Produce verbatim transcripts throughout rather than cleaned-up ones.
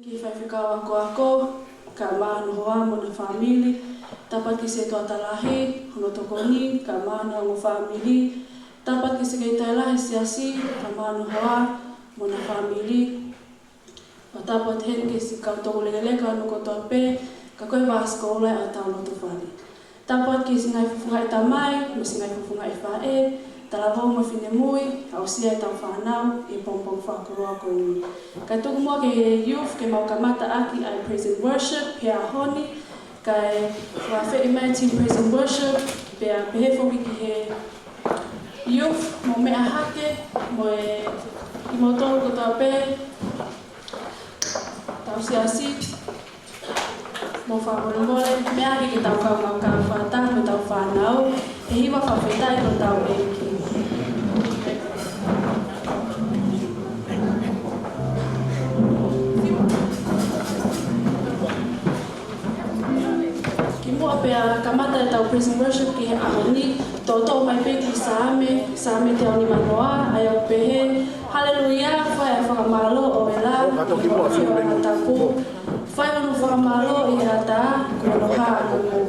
Ki he faifekau akoako, kae ʻumaʻā hono hoa mo hona fāmili. Tapu atu ki he setuata lahi, hono tokoni, kae ʻumaʻā hono ongo fāmili. Tapu atu ki he sekelitali lahi ʻo e siasi, kae ʻumaʻā hono hoa mo hona fāmili. ʻO tapu atu heni ki he siʻi kau toulekeleka hono kotoa pē, ka ko e vāsikola ʻi hotau lotofale. Tapu atu ki he siʻi ngaahi fofongaʻi tamai, mo e siʻi ngaahi fofongaʻi faʻē, talavou mo e finemui, aʻusia ʻetau fānau ʻi he pongipongi fakakoloa ko eni. Kae tuku muʻa ki he youth ke mau kamata ʻaki ʻa e praise and worship he ʻaho ni, kae fakaafeʻi mai team praise and worship, pea pehē foki ki he youth, mou meʻa hake, mo e kimoutolu kotoa pē, tau siasi, mou fakamolemole, meʻa hake ke tau kau kau kau fakataha mo ʻetau fānau, he hiva fakafetaʻi ki hotau ʻEiki. Kimuʻa pea kamata ʻetau praise and worship ki he ʻaho ni, toʻotoʻo mai pē ki he Saame, Saame teau nimanoa, ʻa ia ʻoku pehē: Haleluia, fai ʻa e fakamālō ʻo e ʻEiki, ʻo kato kimuʻa, ʻo e ʻOtua tapu. Fai hono fakamālō ʻi he ʻatā, ko hono haʻanamū.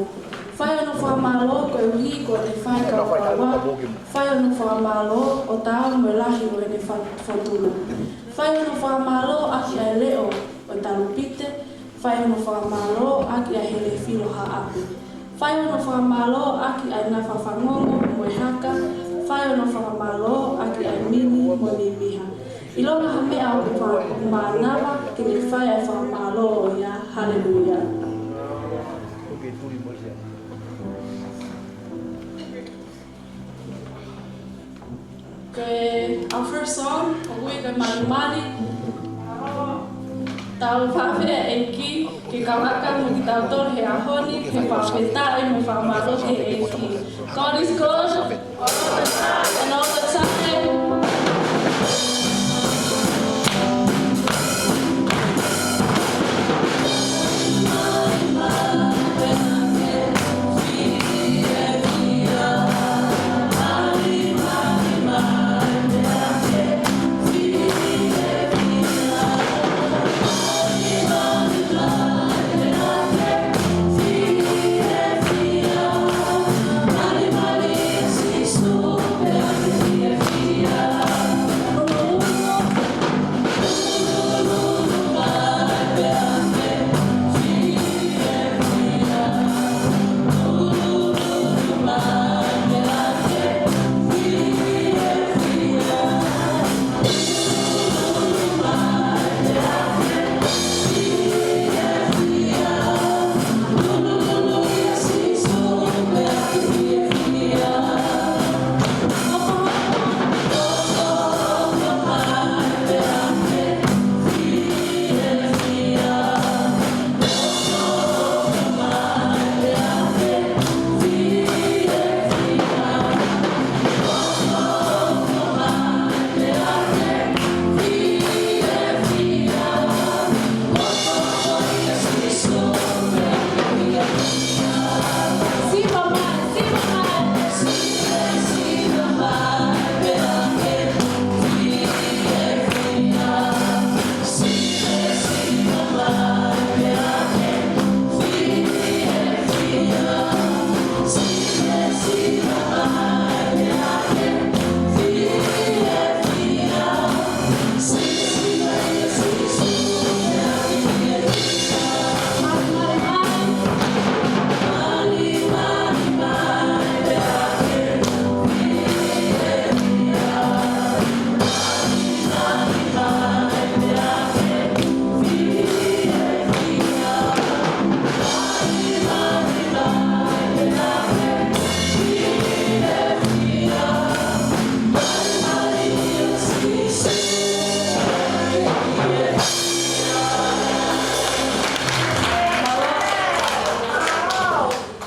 Fai hono fakamālō koeʻuhi ko ʻene fai kaukaua. Fai hono fakamālō ʻo taau mo e lahi ʻo ʻene fa-, fatu na. Fai hono fakamālō ʻaki ʻa e leʻo ʻo e talupite. Fai hono fakamālō ʻaki ʻa e hele filo haʻape. Fai hono fakamālō ʻaki ʻa e nafa fanongo mo e haka. Fai hono fakamālō ʻaki ʻa e mini mo e mimiha. ʻIlonga ha meʻa ʻoku fa-, mānava ke ne fai ʻa e fakamālō ʻo ia. Haleluia. Ko e, our first song, ʻoku ui ko e Malimali. Tau fakaafeʻi ʻa e ʻEiki ke kau hake mo kitautolu he ʻaho ni, ke fakafetaʻi mo fakamālō ki he ʻEiki. God is good. And all the time.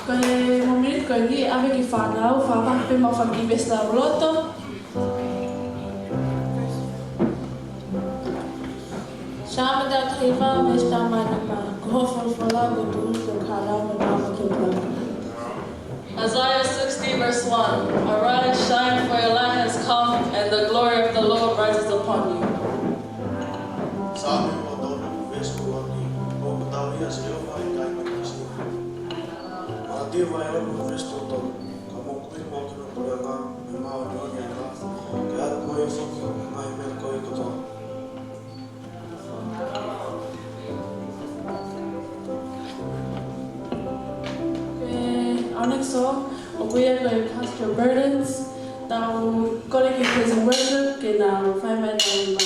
Ko e mōmeniti ko eni, ʻave ki he fānau, fakapapau pē mo e fanga kiʻi veesi lau loto. Saame teau taha hiva, veesi taha nima. Ko hoʻo folofola ko e tuʻi, ko e kākā ʻo e māmani. Isaiah sixty, verse one. Arise, shine, for your light has come, and the glory of the Lord rises upon you. Saame ua tolu, veesi ua Vahe ono veesi tolu tolu. Ka mou kumi muʻa ki hono puleʻanga, mo e māʻoniʻoni ʻa e ʻEiki, ke ʻatu mai foki hoʻomou ngaahi meʻa kovi kotoa. Okay, our next song, ʻoku ui ia ko e Cast Your Burdens. Tau kole ki he praise and worship, ke nau fai mai ʻenau nima.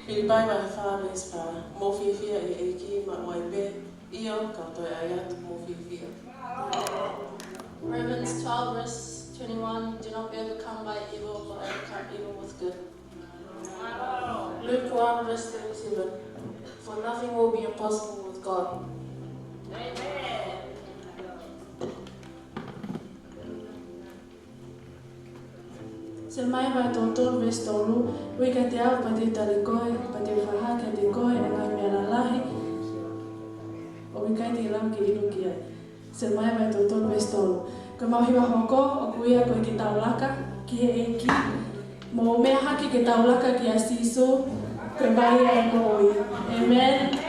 Filipai vahe fā veesi fā. Mou fiefia ʻi he ʻEiki maʻu ai pē, ʻio, kau toe ʻai atu, mou fiefia. Romans twelve verse twenty-one, do not be overcome by evil, but overcome evil with good. Luke one verse thirty-seven, for nothing will be impossible with God. Selemaia vahe tolu tolu veesi tolu, ui kiate au pea te u tali koe, pea te u fakahā kiate koe ʻa e ngaahi meʻa lalahi ʻoku ʻikai te ke lava ke ʻilo ki ai. Selemaia vahe tolu tolu veesi tolu. Ko ʻemau hiva hoko, ʻoku ui ia ko e Ke Tau Laka ki he ʻEiki. Mou meʻa hake ke tau laka kia Sīsū, ko e vai ʻa e moʻui. ʻĒmeni.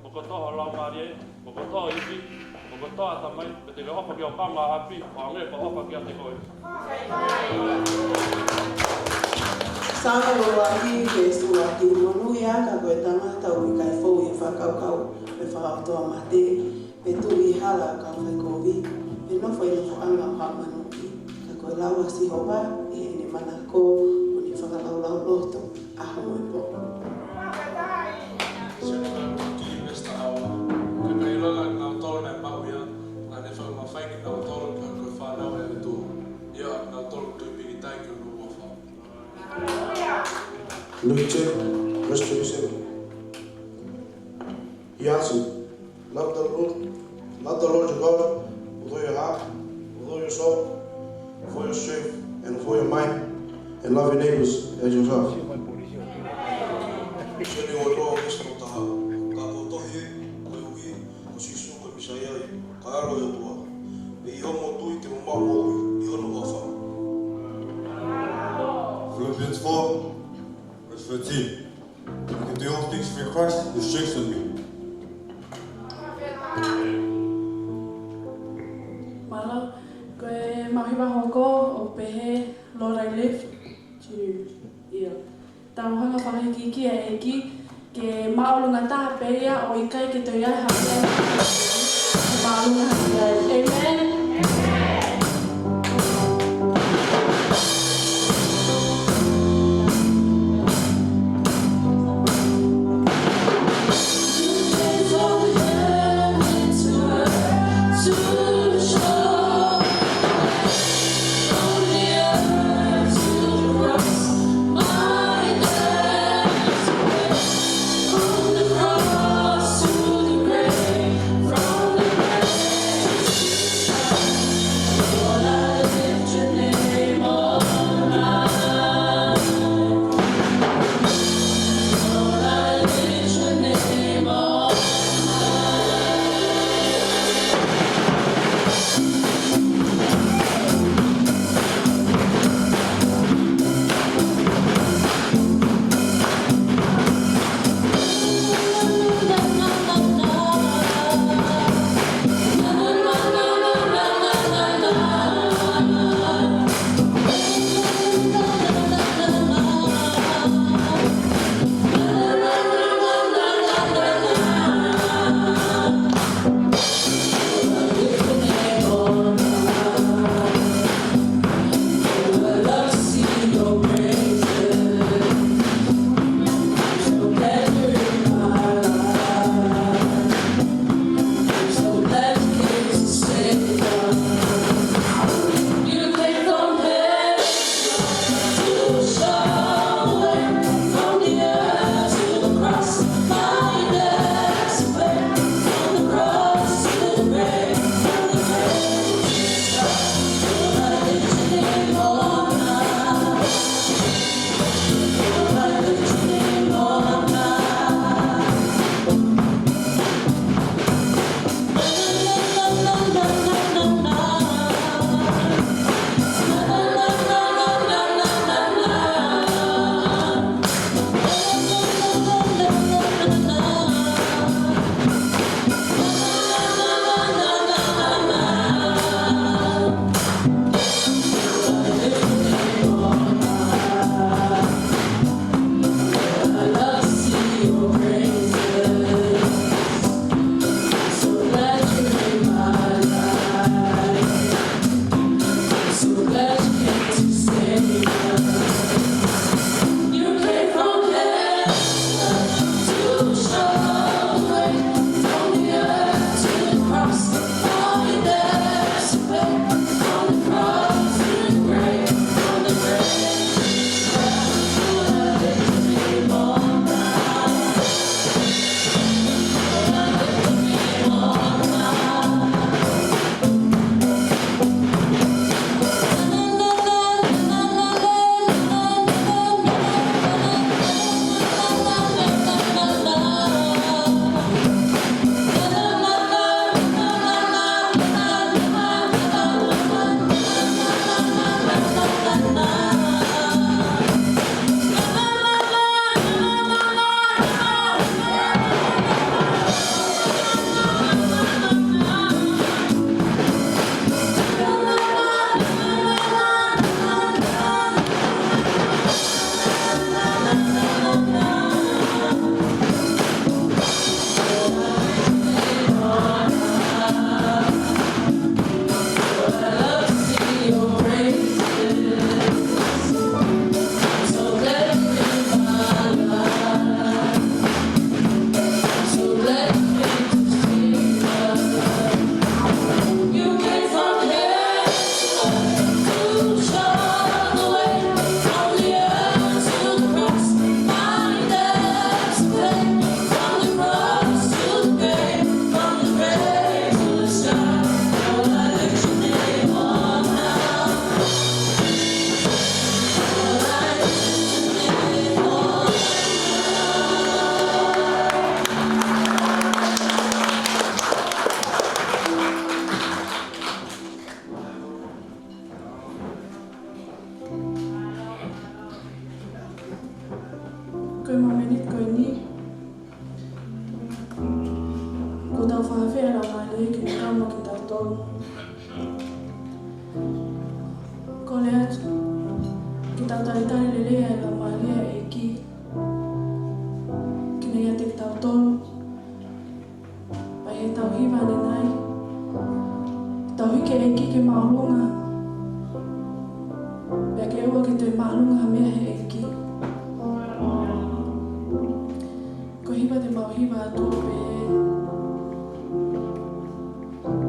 Mo kotoa ho laumālie, mo kotoa ho ivi, mo kotoa ʻatamai, pea te ke ʻofa ki ho kaungāʻapi, ʻo hangē ko e ʻofa kiate koe. Saame ua afe ki he ʻuluaki, monūʻia ka ko e tangata ʻoku ʻikai fou ʻi he fakakaukau, pe fakaʻotua mate, pe tuʻu ʻi he hala ʻo e kau faikovi, pe nofo ʻi he nofoʻanga ʻo haʻa manuki, ka ko e lau ʻa Sihova ʻi heʻene manako, ʻo ne fakalaulauloto ʻaho mo e pō. Siʻi Tamai, ko e Masta ʻAua, ko e ʻikai langa ʻa kinautolu naʻe maʻu ia, ka ne fakamafai kinautolu ke hoko ko e fānau ʻa e ʻOtua. ʻIo, ʻa kinautolu tui pīkitai ki hono huafa. Luke ten, verse twenty-seven. He answered, "Love the Lord, love the Lord your God with all your heart, with all your soul, with all your strength, and with all your might, and love your neighbors as yourself." Sione uanoa, veesi taha. Ka mou tohi ē, koeʻuhi ko Sīsū ko e Mīsaia ia, kae ʻAlo ʻo e ʻOtua. Pea ʻi hoʻomou tui te mou maʻu moʻui ʻi hono huafa. Philippians four, verse thirteen. I can do all things through Christ who strengthens me. Mālō, ko e maʻu hiva hoko ʻoku pehē, Lord, I live to you. ʻIo. Tau hanga ʻo fakaikiiki ʻa e ʻEiki ke māʻolunga taha pē ia ʻo ʻikai ke toe ʻi ai ha meʻa ke māʻolunga hake ai. ʻĒmeni. Kuo tau fakafeʻiloaki e Laumālie ke ne kau mo kitautolu. Kole atu ke tau talitali lelei ʻa e Laumālie ʻa e ʻEiki ke ne ʻiate kitautolu. Pea ʻi heʻetau hiva ʻanenai, tau hiki e ʻEiki ke māʻolunga, pea ke ʻoua ke toe māʻolunga ha meʻa he ʻEiki. Ko e hiva te mau hiva atu pē,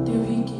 te u hiki.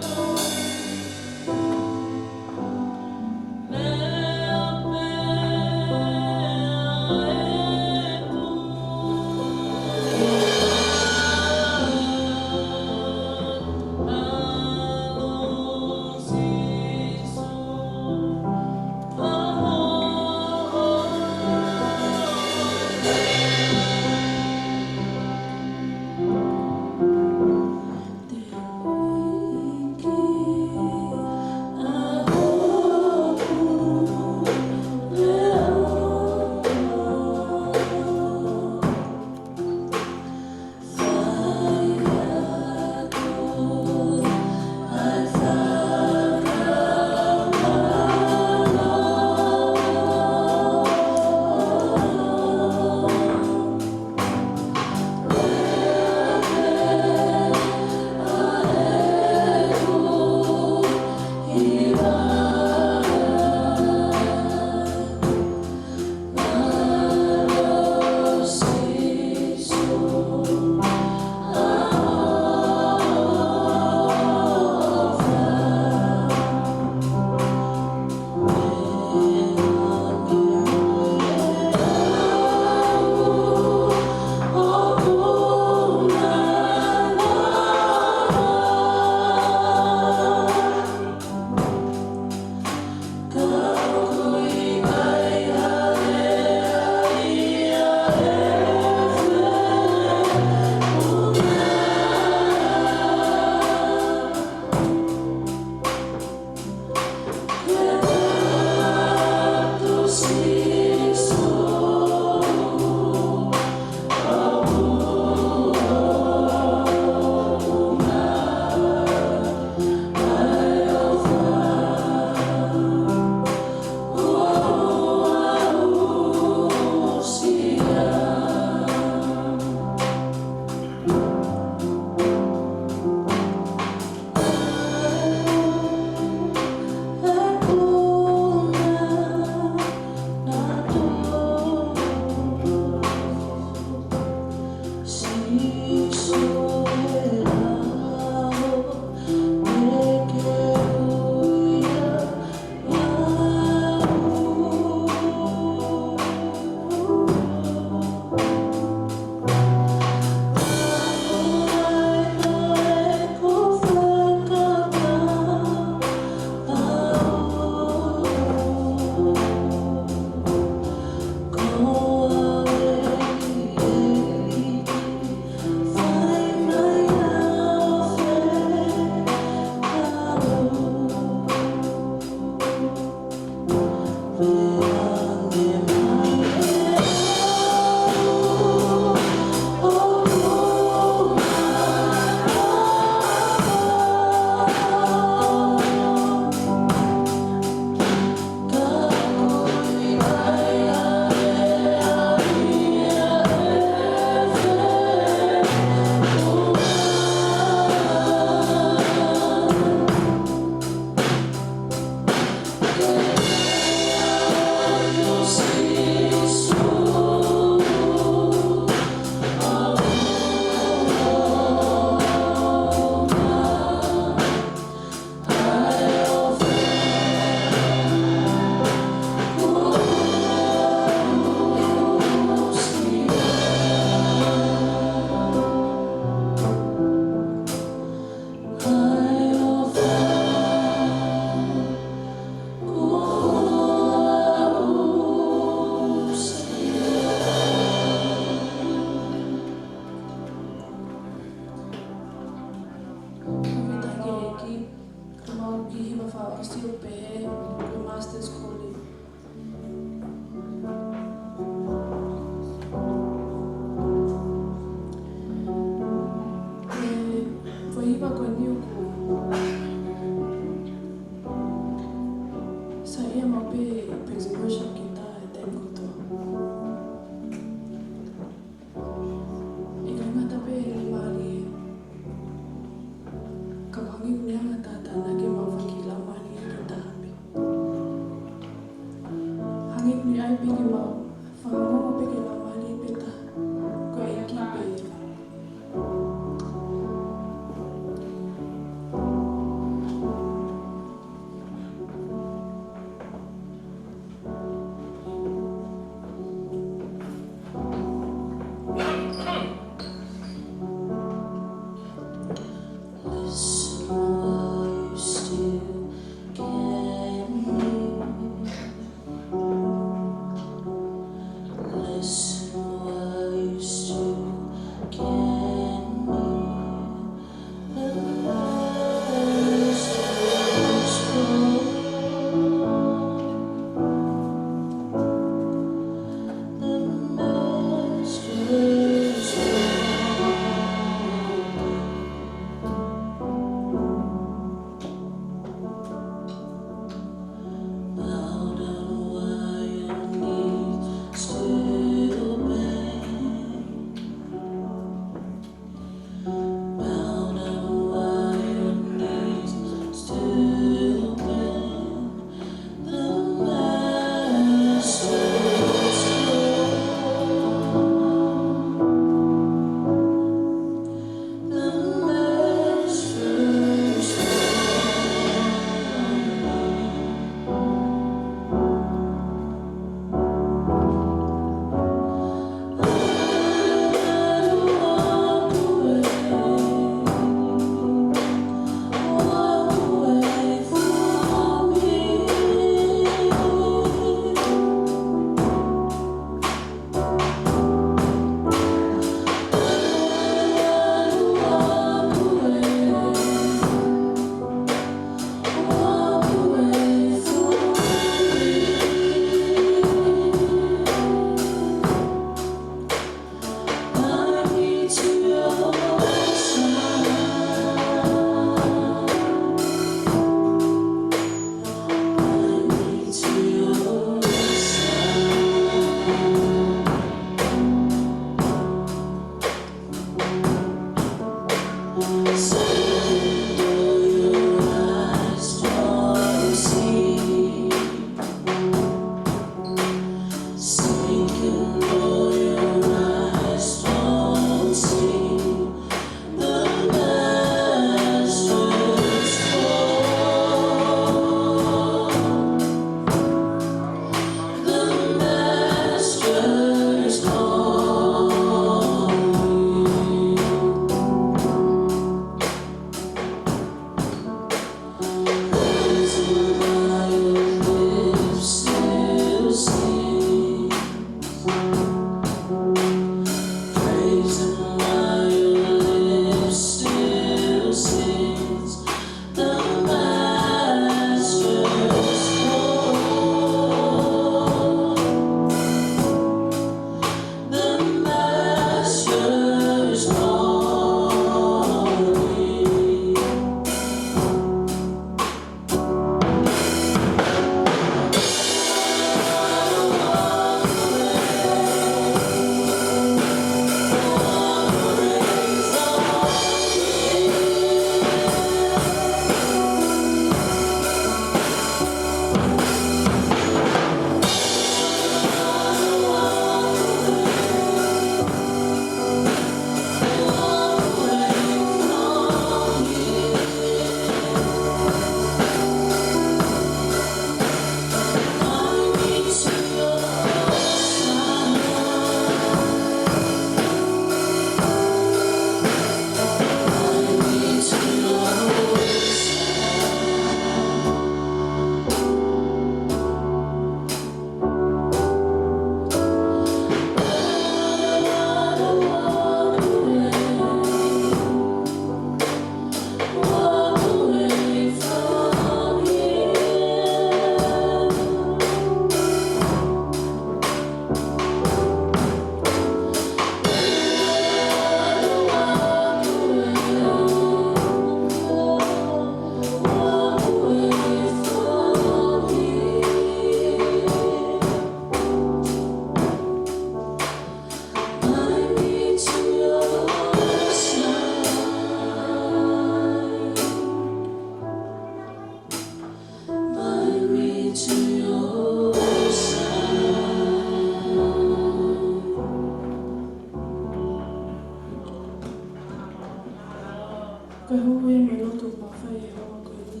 Ko e hū ia mo e lotu ʻoku mau fai he houa ko eni.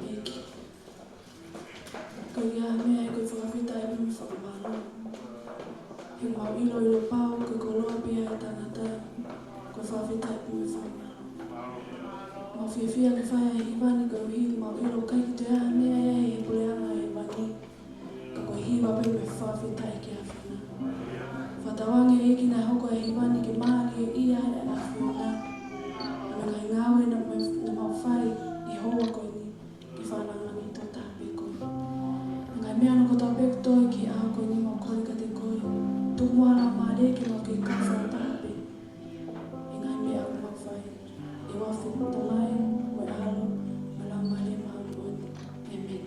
ʻEiki, ko e hā ha meʻa ʻoku ke fakafetaʻi ai mo fakamālō? He ʻoku mau ʻilo, ʻilo pau ko e koloa pē ia ʻa e tangata, ko e fakafetaʻi mo e fakamālō. Mau fiefia ke fai ʻa e hiva ni koeʻuhi ʻoku mau ʻilo ʻoku ʻikai ke toe ʻi ai ha meʻa ia ʻi he puleʻanga ʻo hēvani, ka ko e hiva pē mo e fakafetaʻi ki he ʻAfiona. Tuku ʻa e Laumālie ke mau kei kau fakataha pē ʻi he ngaahi meʻa ʻoku mau fai. ʻI he huafa ʻo e Tamai, mo e ʻAlo, mo e Laumālie Māʻoniʻoni. ʻĒmeni.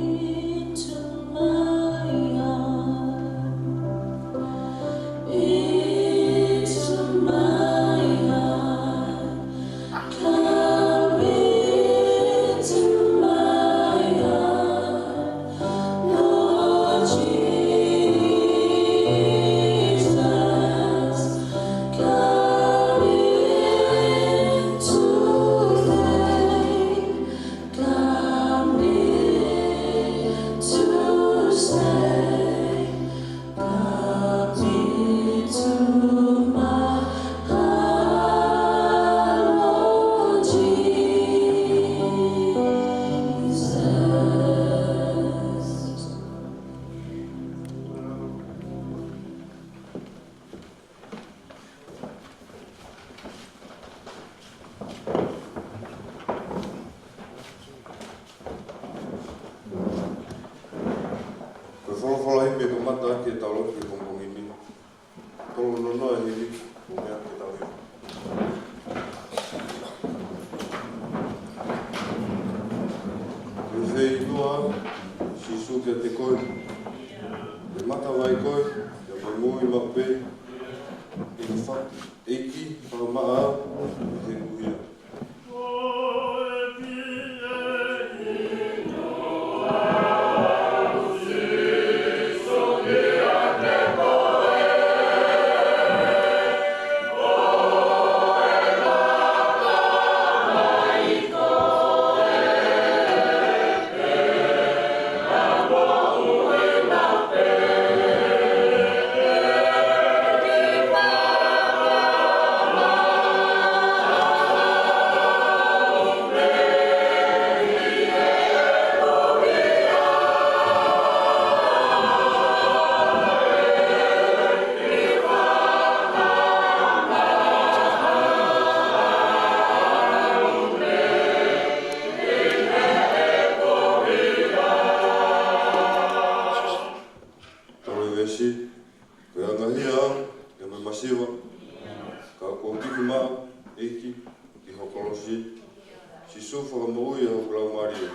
Into my heart, into my heart, come into my heart, Lord Jesus, come in today. Come in to stay. Come into my heart, Lord Jesus. Ko e folofola himi ke kamata ʻaki ʻetau lotu ki he pongipongi ni. Tolo noa e himi, ko e meʻa ke tau himi. Ko e feʻiloa, Sīsū kiate koe. Ke matavai koe, ke moʻui maʻu pē, ʻEiki fa-, ʻEiki fakamaʻa au, he kuhia. Tolu veesi, ko e anga hia au, ʻe mo e masiva, ka kuo piki maʻu, ʻEiki, ki ho kolosi, Sīsū fakamoʻui ʻa hoku laumālie.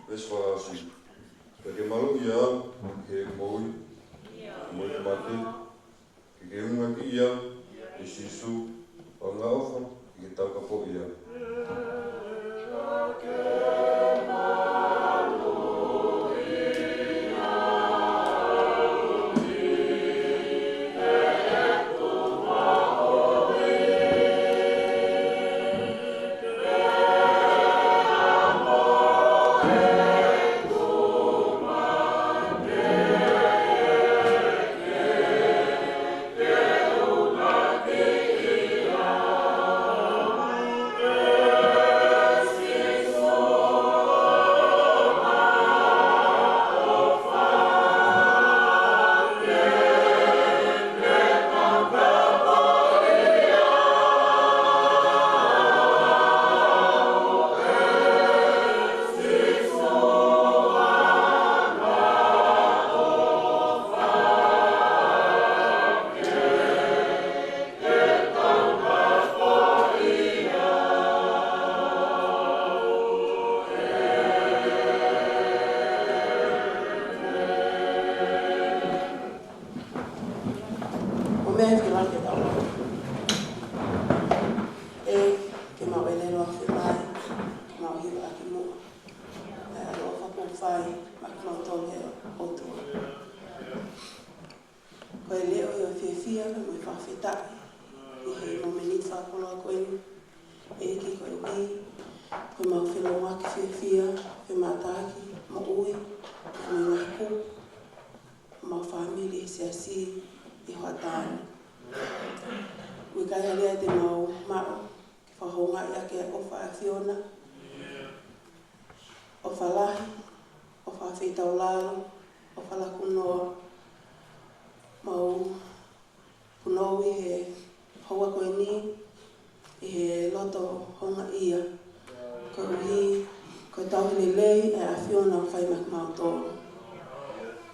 Veesi fakaʻosi. Pea ke maluʻi au, he moʻui, moʻui mate, ke ke ungaʻi au, ʻe Sīsū, ʻo ngaʻofa, ke taukapoʻi au. Ko e leʻo ʻo e fiefia pea mo e fakafetaʻi ʻi he momeniti fakakoloa ko eni, ʻEiki, koeʻuhi ko ʻemau felōngoaki fiefia, femātaaki, moʻui, mo e ngaahi kupu ʻo homau fāmili he siasi ʻi he hoʻatā ni. ʻOku ʻikai ha lea te mau maʻu ke fakahoungaʻi ʻaki ʻa e ʻofa ʻa e ʻAfiona, ʻofa lahi, ʻofa feitaulalo, ʻofa lakunoa. Mau punou ʻi he houa ko eni ʻi he loto houngaʻia, koeʻuhi ko e tauhi lelei ʻa e ʻAfiona ʻoku fai maʻa kimautolu.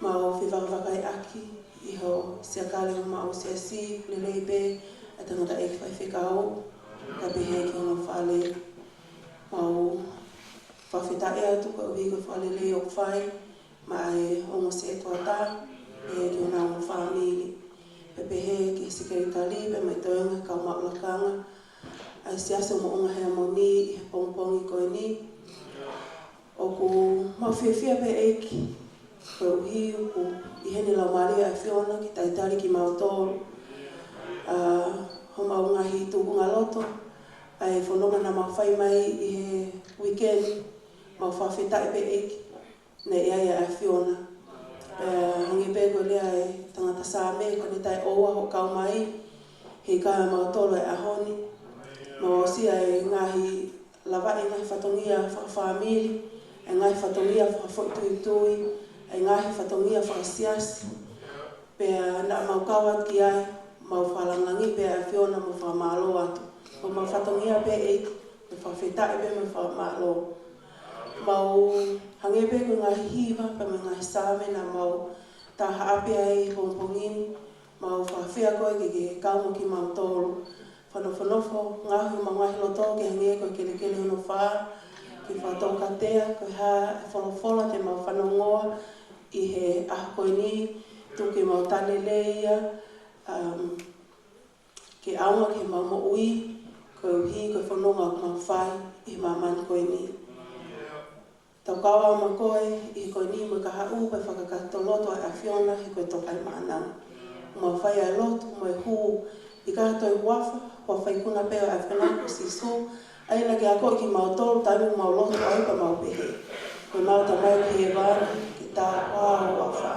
Mau fefakafakaiʻaki ʻi hoʻo siakale homau siasi, lelei pē ʻa e tangataʻeiki faifekau, kae pehē ki hono fale. Mau fakafetaʻi atu koeʻuhi ko e fakalelei ʻoku fai maʻa e ongo sētuata, pehē ki honau ongo fāmili, pea pehē ki he sekelitali, pea mo e toenga kau maʻu lakanga ʻa e Siasi ʻo Moʻunga Heamoni ʻi he pongipongi ko eni. ʻOku mau fiefia pē, ʻEiki, koeʻuhi ʻoku ʻi heni e Laumālie ʻo e ʻAfiona ke talitali kimautolu. ʻA, homau ngaahi tūkunga loto, ʻa e fononga naʻa mau fai mai ʻi he weekend, mau fakafetaʻi pē, ʻEiki, naʻe ʻi ai ʻa e ʻAfiona. Pea hangē pē ko e lea ʻa e tangata Saame, ko ʻene taʻeʻoua hoʻo kau mai, heʻikai ʻa mautolu he ʻaho ni. Mau aʻusia e ngaahi lavaʻi, e ngaahi fatongia fakafāmili, e ngaahi fatongia fakafoʻituitui, e ngaahi fatongia fakasiasi. Pea naʻa mau kau atu ki ai, mau fakalangilangi pē ʻa e ʻAfiona, mau fakamālō atu. Ko ʻemau fatongia pē, ʻEiki, mo e fakafetaʻi pē mo e fakamālō. Mau hangē pē ko e ngaahi hiva pea mo e ngaahi Saame naʻa mau tā haʻape ai he pongipongi ni, mau fakafetaʻi koe ke ke kau mo kimautolu. Fakanofonofo, ngaohi homau ngaahi loto ke hangē ko e kelekele hono fā, ke fakataukatea ko e hā e folofola te mau fanongoa ʻi he ʻaho ko eni, tuku ke mau tali lelei ia, um, ke ʻaonga ki heʻemau moʻui, koeʻuhi ko e fononga ʻoku mau fai ʻi he māmani ko eni. Tau kau ā mo koe ʻi he ko eni mo e kahaʻu, ko e fakakakato loto ʻa e ʻAfiona, he ko e tokaimaʻananga. Mau fai ʻa e lotu mo e hū ʻi he huafa, huafa ikuna pē ʻo e ʻAfiona ko Sīsū, ʻa ia naʻa ke akoʻi kimautolu taimi ʻoku mau lotu ai pea mau pehē: Ko ʻemau Tamai ʻoku ʻi hēvani, ke tāpuhā ho huafa.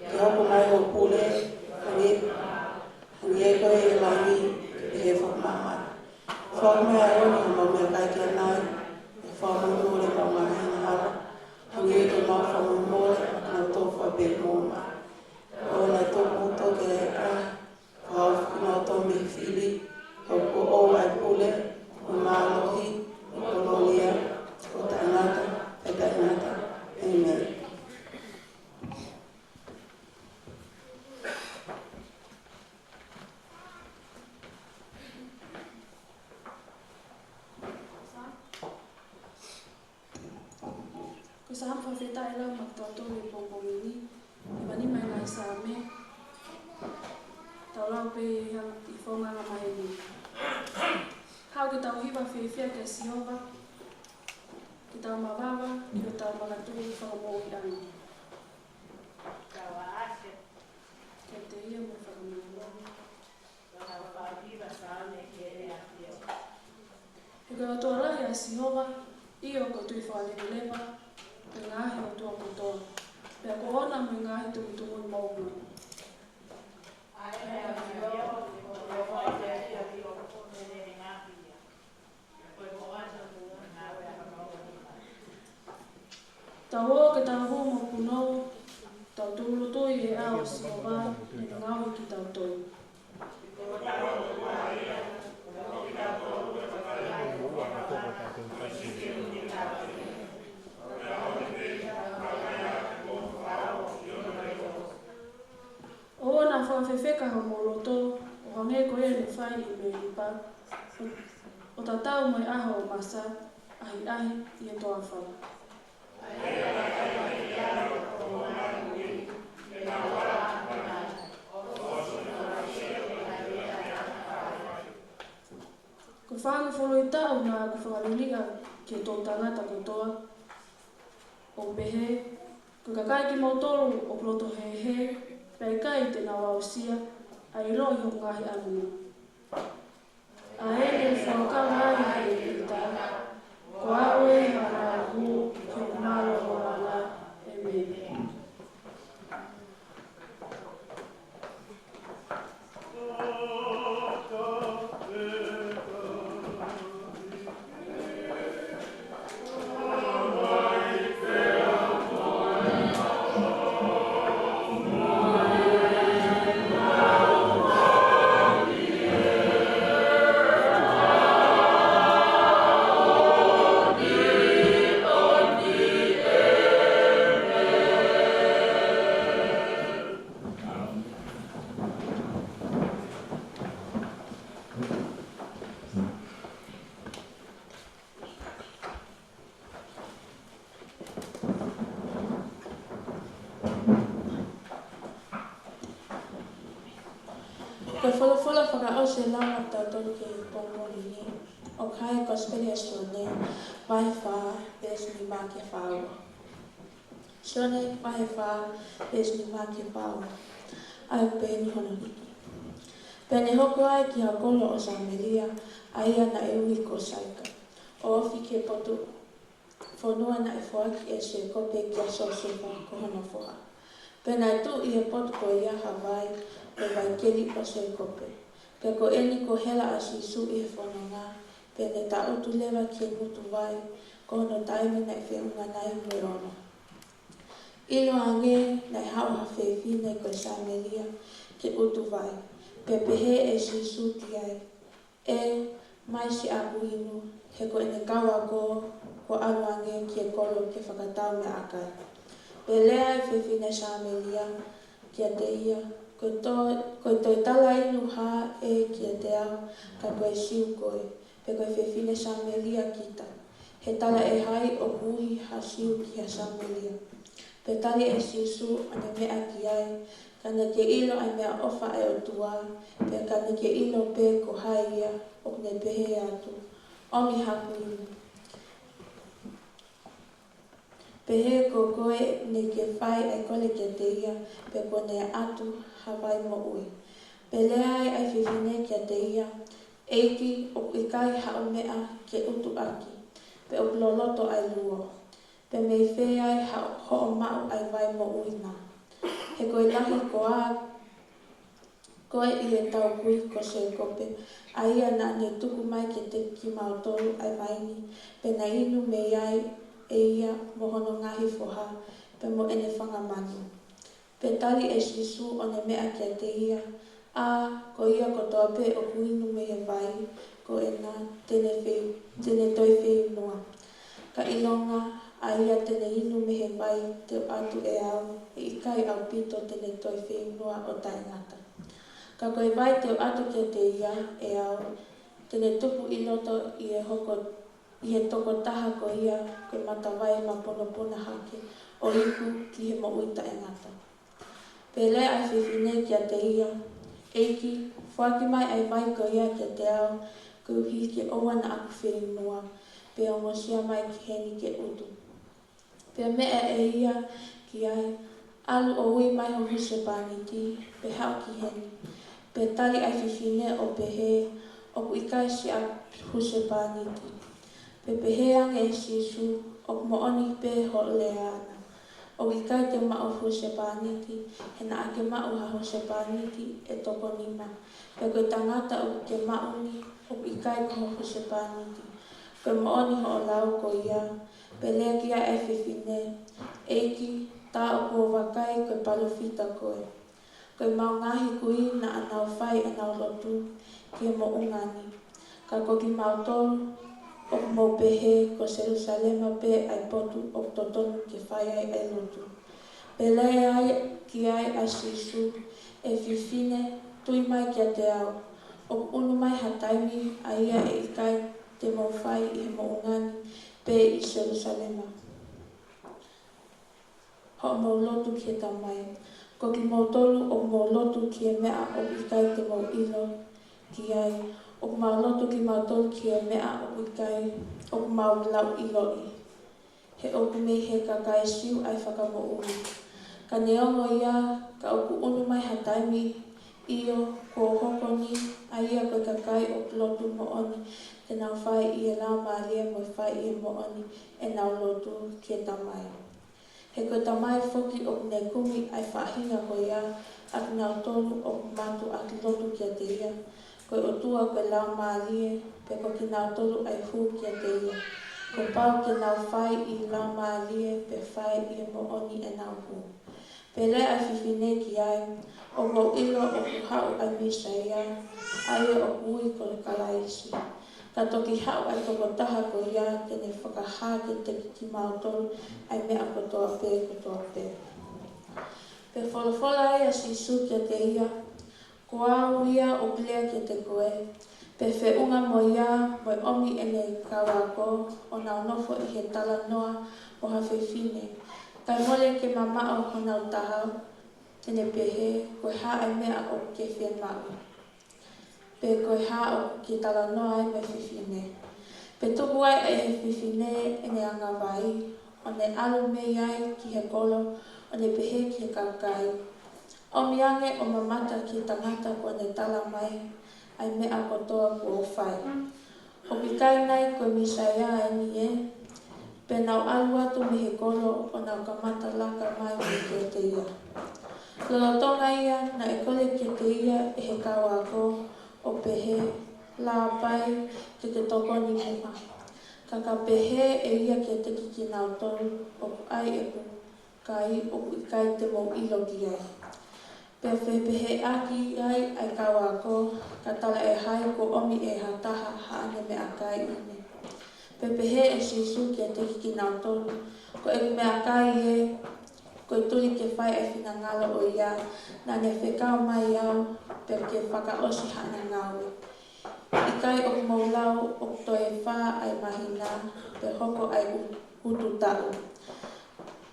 Ke hoko mai hoʻo pule, hangē, hangē ko ia ʻi langi, pehē foki ʻi māmani. Foaki mai ʻa e ʻaho ni haʻamau meʻakai ki ʻanai, pea fakamolemole ʻemau ngaahi angahala, hangē ko ʻemau fakamolemole ʻa kinautolu ʻoku fai pehē mo mautolu. ʻOua naʻa tuku kimoutolu ki he ʻahiʻahi, kae fakahaofi kimoutolu mei he fili, he ʻoku ʻoʻou ʻa e pule, mo e mālohi, mo e kolōlia, ʻo taʻengata pea taʻengata. ʻĒmeni. Ko e Saame fakafetaʻi lau maʻa kitautolu he pongipongi ni, ʻi he nima ʻo e ngaahi Saame, tau lau pē ia ʻi he founga angamaheni. Haʻu ke tau hiva fiefia kia Sihova, ke tau mavava ʻi hotau makatuʻu fakamoʻui ʻana. Kiate ia mo e fakamālō. He ko e ʻOtua lahi ʻa Sihova, ʻio, ko e Tuʻi fakaleveleva, ko e ngaahi ʻotua kotoa, pea ko ʻoʻona mo e ngaahi tumutumu moʻunga. Tau ō ke tau hū mo punou, tau tūʻulutui ʻi he ʻao ʻo Sihova, he ʻoku ngaohi kitautolu. ʻOua naʻa fakafefeka homou loto, ʻo hangē ko ia ne fai ʻi Melipa, ʻo tatau mo e ʻaho ʻo Masa, ʻahiʻahi ʻi he toafa. Ko e fāngofulu ʻi taʻu naʻa ku fakaliliʻa ki he toʻutangata kotoa, ʻo pehē, ko e kakai kimoutolu ʻoku loto hēhē, pea ʻikai te nau aʻusia ʻa e ʻilo ʻi hoku ngaahi ʻalunga. ʻA ē naʻe fuakava ai ʻe Pita, ko au ē naʻa ku ki hoku mālōlōʻanga. ʻĒmeni. Ko e folofola fakaʻosi ʻe lava ʻetau tolu ki he pongipongi ni, ʻoku hā ʻi he Kosipeli ʻa Sione, vahe fā, veesi nima ki he fā ua. Sione vahe fā, veesi nima ki he fā ua. ʻA ia ʻoku pehē ni hono hiki. Pea ne hoko ai ki ha kolo ʻo Sāmelia, ʻa ia naʻe ui ko Saika, ʻo ofi ki he potu fonua naʻe foaki ʻe Sēkope kia Siosefa ko hono foha. Pea naʻe tuʻu ʻi he potu ko ia ha vai, ko e vai keli ʻo Sēkope. Pea ko eni kuo hela ʻa Sīsū ʻi he fononga, pea ne tangutu leva ki he ngutu vai, ko hono taimi naʻe feʻunga ai mo e ono. ʻIloange naʻe haʻu ha fefine ko e Sāmelia ki he ʻutu vai, pea pehē ʻe Sīsū ki ai, ʻE, mai siʻaku inu, he ko ʻene kau ako kuo ʻalu ange ki he kolo ke fakatau meʻakai. Pea lea ʻa e fefine Sāmelia kiate ia, Ko e to-, ko e toe tala inu hā ē kiate au, ka ko e Siu koe, pea ko e fefine Sāmelia kita? He talaʻehai ʻoku ui ha Siu ki ha Sāmelia. Pea tali ʻe Sīsū ʻo ne meʻa ki ai, ka ne ke ʻilo ʻa e meʻaʻofa ʻa e ʻOtua, pea ka ne ke ʻilo pē ko hai ia ʻoku ne pehē atu, ʻOmi haku inu. Pehē ko koe ne ke fai ʻa e kole kiate ia, pea kuo ne ʻatu ha vai moʻui. Pea lea ai ʻa e fefine kiate ia, ʻEiki, ʻoku ʻikai haʻo meʻa ke utu ʻaki, pea ʻoku loloto ʻa e luo. Pea mei fē ai ha-, hoʻo maʻu ʻa e vai moʻui na? He ko e lahi koā koe ʻi heʻetau kui ko Sēkope, ʻa ia naʻa ne tuku mai kiate kimautolu ʻa e vai ni, pea naʻe inu mei ai ʻe ia mo hono ngaahi foha, pea mo ʻene fanga manu? Pea tali ʻe Sīsū ʻo ne meʻa kiate ia, ʻĀ, ko ia kotoa pē ʻoku inu mei he vai ko ena te ne fei-, te ne toe feʻunga. Ka ʻilonga ʻa ia te ne inu mei he vai te u ʻatu ʻe au, ʻe ʻikai ʻaupito te ne toe feʻunga ʻo taʻengata. Ka ko e vai te u ʻatu kiate ia ʻe au, te ne tupu ʻi loto ʻi he hoko ʻi he tokotaha ko ia ko e matavai mapunopuna hake, ʻo iku ki he moʻui taʻengata. Pea lea ʻa e fefine kiate ia, ʻEiki, foaki mai ʻa e vai ko ia kiate au, koeʻuhi ke ʻoua naʻa ku feʻunga, pea ongosia mai ki heni ke utu. Pea meʻa ʻe ia ki ai, ʻAlu ʻo ui mai ho husepāniti, pea haʻu ki heni. Pea tali ʻa e fefine ʻo pehē, ʻOku ʻikai siʻa husepāniti. Pea pehē ange ʻe Sīsū, ʻOku moʻoni pē hoʻo lea na. ʻOku ʻikai te u maʻu husepāniti, he naʻa ke maʻu ha husepāniti ʻe toko nima. Pea ko e tangata ʻoku ke maʻu ni, ʻoku ʻikai ko ho husepāniti. Ko e moʻoni hoʻo lau ko ia. Pea lea ki ai ʻa e fefine, ʻEiki, tā ʻoku ou vakai ko e palōfita koe. Ko ʻemau ngaahi kui naʻa nau fai ʻenau lotu ki he moʻunga ni. Ka ko kimautolu, ʻoku mou pehē ko Selūsalema pē ʻa e potu ʻoku totonu ke fai ai ʻa e lotu. Pea lea ai ki ai ʻa Sīsū, ʻE fefine, tui mai kiate au, ʻoku ʻunu mai ha taimi ʻa ia ʻe ʻikai te mou fai ʻi he moʻunga ni pe ʻi Selūsalema hoʻomou lotu ki he Tamai. Ko kimoutolu ʻoku mou lotu ki he meʻa ʻoku ʻikai te mou ʻilo ki ai, ʻoku mau lotu kimautolu ki he meʻa ʻoku ʻikai, ʻoku mau lauʻiloʻi. He ʻoku mei he kakai Siu ʻa e fakamoʻui. Ka neongo ia, ka ʻoku ʻunu mai Taimi, ʻio, kuo hoko ni, ʻa ia ko e kakai ʻoku lotu moʻoni, te nau fai ʻi he Laumālie mo e fai ʻi he moʻoni ʻenau lotu ki he Tamai. He ko e Tamai foki ʻoku ne kumi ʻa e faʻahinga ko ia ʻa kinautolu ʻoku mātuʻaki lotu kiate ia. Ko e ʻOtua ko e Laumālie, pea ko kinautolu ʻa e hū kiate ia. Kuo pau ke nau fai ʻi he Laumālie, pea fai ʻi he moʻoni ʻenau hū. Pea lea ʻa e fefine ki ai, ʻOku ou ʻilo ʻoku haʻu ʻa e Mīsaia, ʻa ia ʻoku ui ko Kalaisi. Ka toki haʻu ʻa e tokotaha ko ia ke ne fakahā kiate kimautolu ʻa e meʻa kotoa pē, kotoa pē. Pea folofola ai ʻa Sīsū kiate ia, Ko au ia ʻoku lea kiate koe. Pea feʻunga mo ia, mo e ʻomi ʻene kau ako, ʻo nau nofo ʻi he talanoa mo ha fefine. Kae mole ke mamaʻo honau taha, te ne pehē, Ko e hā ʻa e meʻa ʻoku ke fiemaʻu? Pe ko e hā ʻoku ke talanoa ai mo e fefine? Pea tuku ai ʻe he fefine ʻene angavai, ʻo ne ʻalu mei ai ki he kolo, ʻo ne pehē ki he kakai, ʻOmi ange ʻo mamata ki he tangata kuo ne tala mai ʻa e meʻa kotoa kuo u fai. ʻOku ʻikai nai ko e Mīsaia eni ē? Pea nau ʻalu atu mei he kolo ʻo nau kamata laka mai mei kiate ia. Lolotonga ia, naʻe kole kiate ia ʻe he kau ako, ʻo pehē, Lāpai, ke ke tokoni muʻa. Ka ka pehē ʻe ia kiate kinautolu, ʻOku ʻi ai ʻeku kai ʻoku ʻikai te mou ʻilo ki ai. Pea fepehēʻaki ai ʻa e kau ako, Ka talaʻehai kuo ʻomi ʻe ha taha haʻane meʻakai ʻi heni. Pea pehē ʻe Sīsū kiate kinautolu, Ko ʻeku meʻakai ē, ko e tui ke fai ʻa e finangalo ʻo ia naʻa ne fekau mai au, pea ke fakaʻosi haʻane ngāue. ʻIkai ʻoku mou lau ʻoku toe fā ʻa e māhina, pea hoko ʻa e u-, utu taʻu?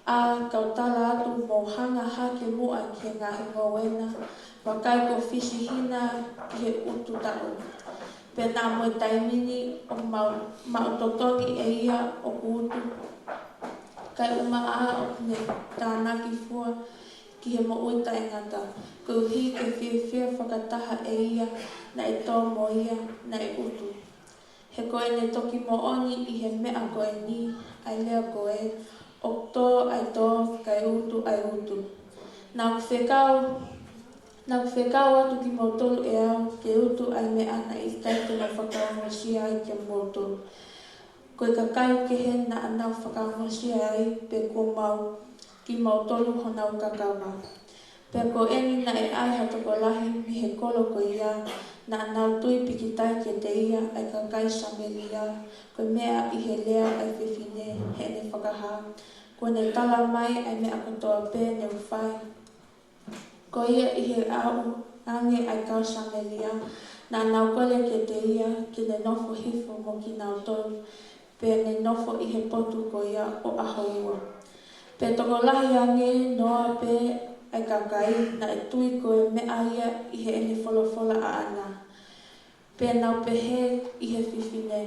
ʻA, kau tala atu, mou hanga hake muʻa ki he ngaahi ngoue na, vakai kuo fisihina ki he utu taʻu. Pea naʻa mo e taimi ni ʻoku maʻu, maʻu totongi ʻe ia ʻoku utu, kae ʻumaʻā ʻoku ne tānaki fua ki he moʻui taʻengata, koeʻuhi ke fiefia fakataha ʻe ia naʻe tō mo ia naʻe utu. He ko ʻene toki moʻoni ʻi he meʻa ko eni, ʻa e lea ko ē, ʻOku tō ʻa e tō, kae utu ʻa e utu. Naʻa ku fekau, naʻa ku fekau atu kimoutolu ʻe au ke utu ʻa e meʻa naʻe ʻikai te mau fakaongosia ai kimoutolu. Ko e kakai kehe naʻa nau fakaongosia ai, pea kuo maʻu kimautolu honau kakava. Pea ko eni naʻe ʻi ai ha tokolahi mei he kolo ko ia naʻa nau tui pīkitai kiate ia, ʻa e kakai Samēlia, ko e meʻa ʻi he lea ʻa e fefine heʻene fakahā, Kuo ne tala mai ʻa e meʻa kotoa pē ne u fai. Ko ia ʻi he aʻu ange ʻa e kau Samēlia, naʻa nau kole kiate ia ke ne nofo hifo mo kinautolu, pea ne nofo ʻi he potu ko ia ʻo ʻaho ua. Pea tokolahi ange noa pē ʻa e kakai naʻe tui ko e meʻa ia ʻi heʻene folofola ʻaʻana. Pea nau pehē ʻi he fefine,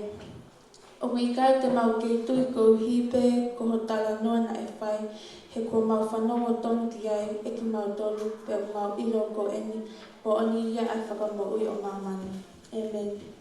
ʻOku ʻikai te mau kei tui koeʻuhi pē ko ho talanoa naʻe fai, he kuo mau fanongo tonu ki ai ʻe kimautolu, pea mau ʻilo ko eni moʻoni ia ʻa e Fakamoʻui ʻo māmani. ʻĒmeni.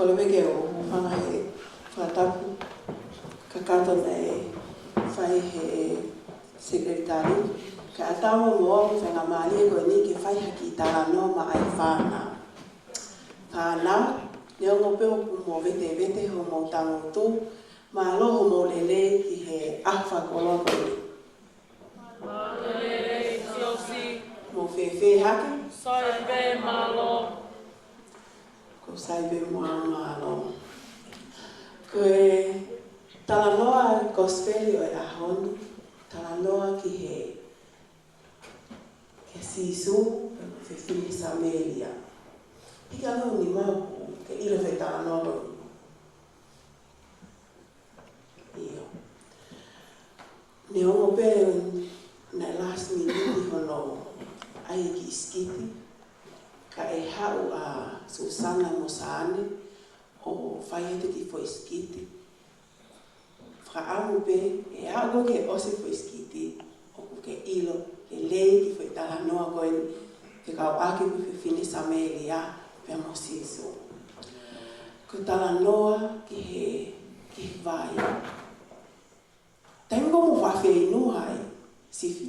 Kole pē ke u hūfanga he fakatapu kakato naʻe fai he sekelitali. Kae ʻatā mo au e faingamālie ko eni ke fai ha kiʻi talanoa maʻa e fānau. Fānau, neongo pē ʻoku mou vetevete hoʻomou tangutu, mālō hoʻomou lelei ki he ʻaho fakakoloa ko eni. Mālō e lelei, Siosi. Mou fēfē hake? Sai pē, mālō. Ko sai pē mo au, mālō. Ko e talanoa kosipeli ʻo e ʻaho ni, talanoa ki he, ki he Sīsū, pea mo e fefine Samēlia. Hiki hake ho nima ke ʻilo e talanoa ko eni. ʻIo. Neongo pē naʻe last minute hono ʻai e kiʻi sikiti, ka ʻe haʻu ʻa Susana mo Saane ʻo fai atu e kiʻi foʻi sikiti. Fakaʻamu pē, ʻe aʻu ko ē ke ʻosi e foʻi sikiti, ʻoku ke ʻilo lelei e kiʻi foʻi talanoa ko eni, fekauʻaki mo e fefine Samēlia pea mo Sīsū. Ko e talanoa ki he, ki he vai. Taimi ko ē ʻoku mou faʻa feinu ai, siʻi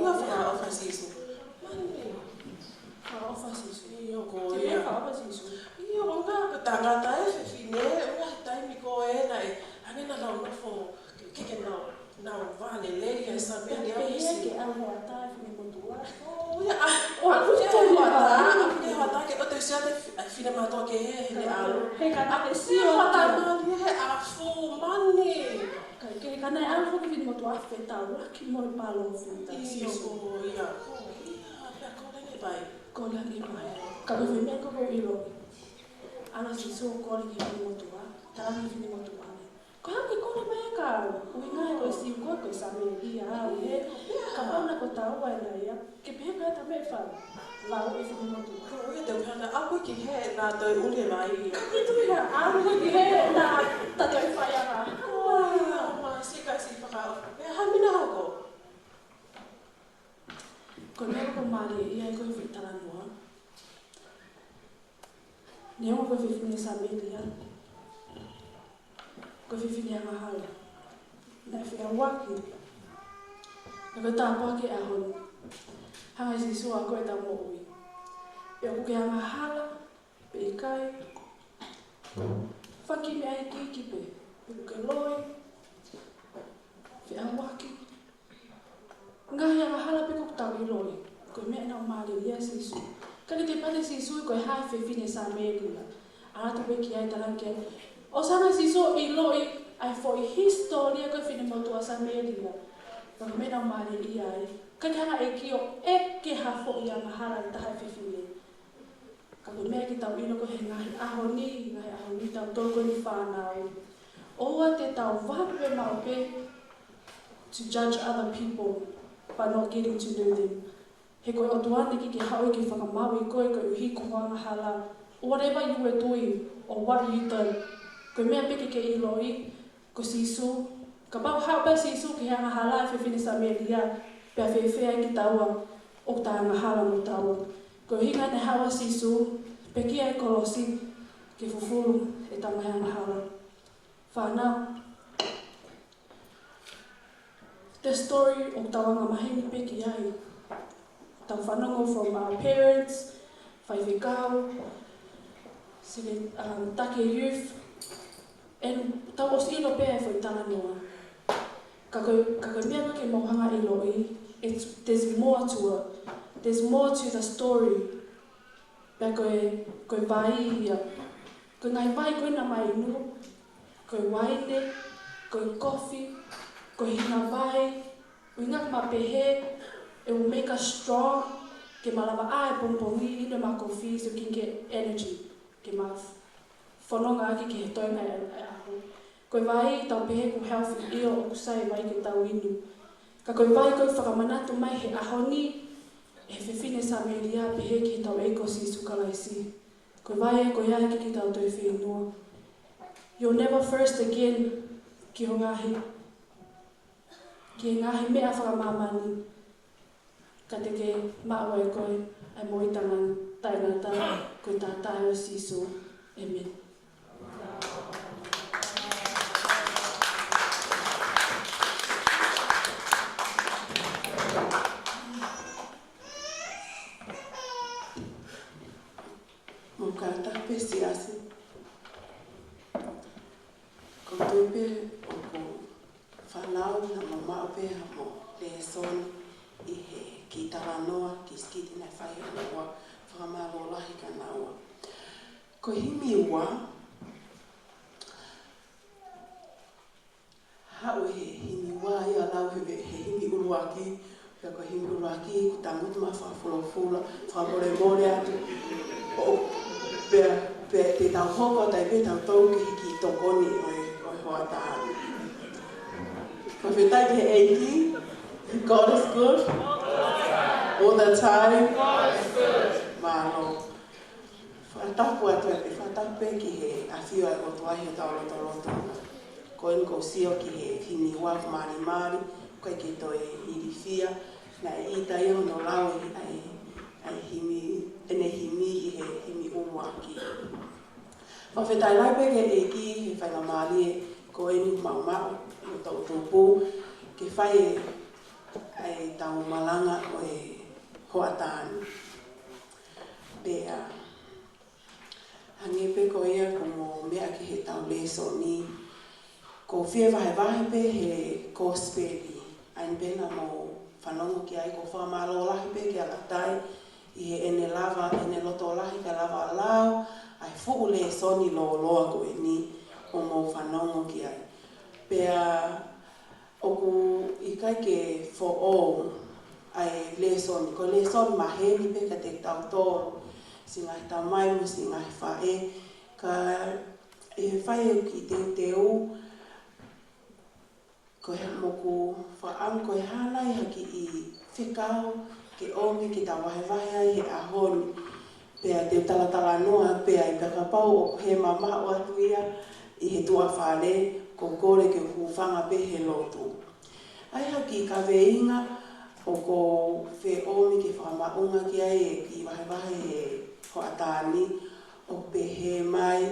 ʻIo, fakaʻofa Sīsū. Mani. Fakaʻofa Sīsū. ʻIo, ko ia. Fakaʻofa Sīsū. ʻIo, ko e ngaahi tangata ē, fefine, ʻo ngaahi taimi ko ē naʻe, hangē naʻa nau nofo, ke, ke, ke nau, nau vale lelei ʻa e Samēlia. Pehē ke ʻalu ʻo ʻatā e finemotuʻa. ʻO ia, ʻa, ʻo ʻalu ke ʻalu ʻo ʻatā, ʻalu ke ʻalu ʻo ʻatā ke ʻoua te sio ʻa e fi-, ʻa e finemotuʻa kehe heʻene ʻalu. He ka naʻe sio ʻa e tama ni he ʻafu mani. Ka ke ka naʻe ʻalu foki e finemotuʻa fetaulaki mo e palōfita. ʻIo, ko ia, ko ia, pea ko e lele mai. Ko e lele mai. Ka ko e meʻa ko ē ʻoku ou ʻilo. ʻAlu ʻa Sīsū ʻo kole ki he finemotuʻa, tala ki he finemotuʻa. Ko e hā ke kole mai ka ui ngai ko e Siu ko e, ko e Samēlia au ē. Kapau naʻe ko taua ena ia, ke pehē ka ta me fa. Lau e finemotuʻa. Ko ia te u hana aku ki he na toi ule mai ia. Ka ke tui ha, aku ki he na ta toi fai ʻa ka. Ko ia, ma si ka si faka. E ha mina hoko. Ko e meʻa ko Malia ia ʻi he ko e fai talanoa. Neongo ko e fefine Samēlia. Ko e fefine fefine angahala. Naʻe feʻauaki. Naʻe ko e tāpuaki ʻaho ni. Hanga ʻe Sīsū ʻo ako ʻetau moʻui. Pe ʻoku ke angahala, pe ʻikai. Faki meʻa iiki pē, pe ʻoku ke loi. Feʻauaki. Ngaahi angahala pē ʻoku tau ʻiloʻi, ko e meʻa naʻe mālieʻia ai ʻa Sīsū. Ka naʻe pehē ʻe Sīsū ko e hā e fefine Samēlia. ʻAlu atu pē ki ai, talaange ki ai. ʻOsi hanga ʻe Sīsū ʻo ʻiloʻi ʻa e foʻi hisitōlia ko ē ʻo e finemotuʻa Samēlia. Ka ko e meʻa naʻe mālieʻia ai. Ka ʻikai ke hanga ʻe he ʻEiki ʻo ʻeke ha foʻi angahala ʻe taha ʻa e fefine. Ka ko e meʻa ke tau ʻilo ko e he ngaahi ʻaho ni, ngaahi ʻaho ni ʻoku tau tō ko eni fānau. ʻOua te tau vape maʻu pē to judge other people by not getting to know them. He ko e ʻOtua naʻe ʻikai ke haʻu ia ke fakamaauʻi koe koeʻuhi ko hoʻo angahala. Whatever you were doing or what you done. Ko e meʻa pē ke ke ʻiloʻi, ko Sīsū, kapau haʻu pē ʻa Sīsū ki he angahala ʻa e fefine Samēlia, pea fēfē ai kitaua ʻoku tau angahala mo taua. Ko e ʻuhinga naʻe haʻu ʻa Sīsū, pekia e kolosi, ke fufulu ʻetau ngaahi angahala. Fānau, the story ʻoku tau angamaheni pē ki ai. Tau fanongo from our parents, faifekau, seke, um, taki youth, and tau ʻosi ʻilo pē ʻa e foʻi talanoa. Ka ko e, ka ko e meʻa ko ē ke mou hanga ʻo ʻiloʻi, it's, there's more to it. There's more to the story. Pea ko e, ko e vai ia. Ko e ngaahi vai ko ē naʻa ma inu, ko e uaine, ko e kofi, ko e hina vai, ʻuhinga ʻoku ma pehē, it will make us strong, ke ma lava ʻā he pongipongi, inu ʻema kofi, so we can get energy, ke ma fononga ʻaki ki he toenga ʻo e ʻaho. Ko e vai, tau pehē ʻoku healthy, ʻio ʻoku sai e vai ke tau inu. Ka ko e vai ko ē ʻoku fakamanatu mai he ʻaho ni, ʻe he fefine Samēlia pehē ki heʻetau ʻEiki ko Sīsū Kalaisi. Ko e vai ē ʻoku ʻikai ke tau toe fieinua. You're never thirsty again ki ho ngaahi, ki he ngaahi meʻa fakamāmani. Ka te ke maʻu ai ʻe koe ʻa e moʻui taʻengata, taʻengata, ko e taʻataʻa ʻo Sīsū. ʻĒmeni. Mou kātaki pē siasi. Ko e tui pē ʻoku fānau naʻa mou maʻu pē haʻamou lēsoni ʻi he kiʻi talanoa, kiʻi sikiti naʻe fai ʻe he ʻOtua, fakamālō lahi kia naua. Ko e himi ua, haʻu he himi ua ia ʻo lau he, he himi ʻuluaki, pea ko e himi ʻuluaki, kuo tangutu mai fakafulofula, fakamolemole atu. ʻO, pea, pea te tau hoko atu ai pē tautolu ki he kiʻi tokoni ʻo e, ʻo e hoʻatā ni. Fakafetaʻi ki he ʻEiki, God is good. All the time. Mālō. Fakatapu atu ai pē, fakatapu pē ki he ʻafio ʻa e ʻOtua ʻi hotau lotolotonga. Ko eni ʻoku ou sio ki he himi ua ʻoku malimali, ʻoku ʻikai ke toe ilifia, naʻe ʻita ia hono lau ʻa e, ʻa e himi, ʻene himi ʻi he himi ʻuluaki. Fakafetaʻi lahi pē ki he ʻEiki he faingamālie ko eni ʻoku mau maʻu, ʻo tau tupu, ke fai ʻa ʻetau malanga ʻo e hoʻatā ni. Pea, hangē pē ko ia kuo mou meʻa ki heʻetau lēsoni, ʻoku ou fie vahevahe pē he kosipeli, ʻa eni pē naʻa mou fanongo ki ai, ʻoku ou fakamālō lahi pē kia Latai, ʻi heʻene lava, ʻene loto lahi ke lava ʻo lau ʻa e fuʻu lēsoni lōloa ko eni ʻoku mou fanongo ki ai. Pea ʻoku ʻikai ke foʻou ʻa e lēsoni, ko e lēsoni maheni pē kiate kitautolu, siʻi ngaahi tamai mo siʻi ngaahi faʻē, ka ʻe fai ʻeku kiʻi teuteu, ko e moku fakaʻamu ko e hā nai ha kiʻi fekau ke ʻomi ke tau vahevahe ai he ʻaho ni. Pea te u talatalanoa pē ai pea kapau ʻoku mamaʻo atu ia ʻi he tuʻa fale, ʻoku ou kole ke u hūfanga pē he lotu. ʻA e ha kiʻi kaveinga ʻoku ou fie ʻomi ke fakamaʻunga ki ai e kiʻi vahevahe he hoʻatā ni, ʻoku pehē mai,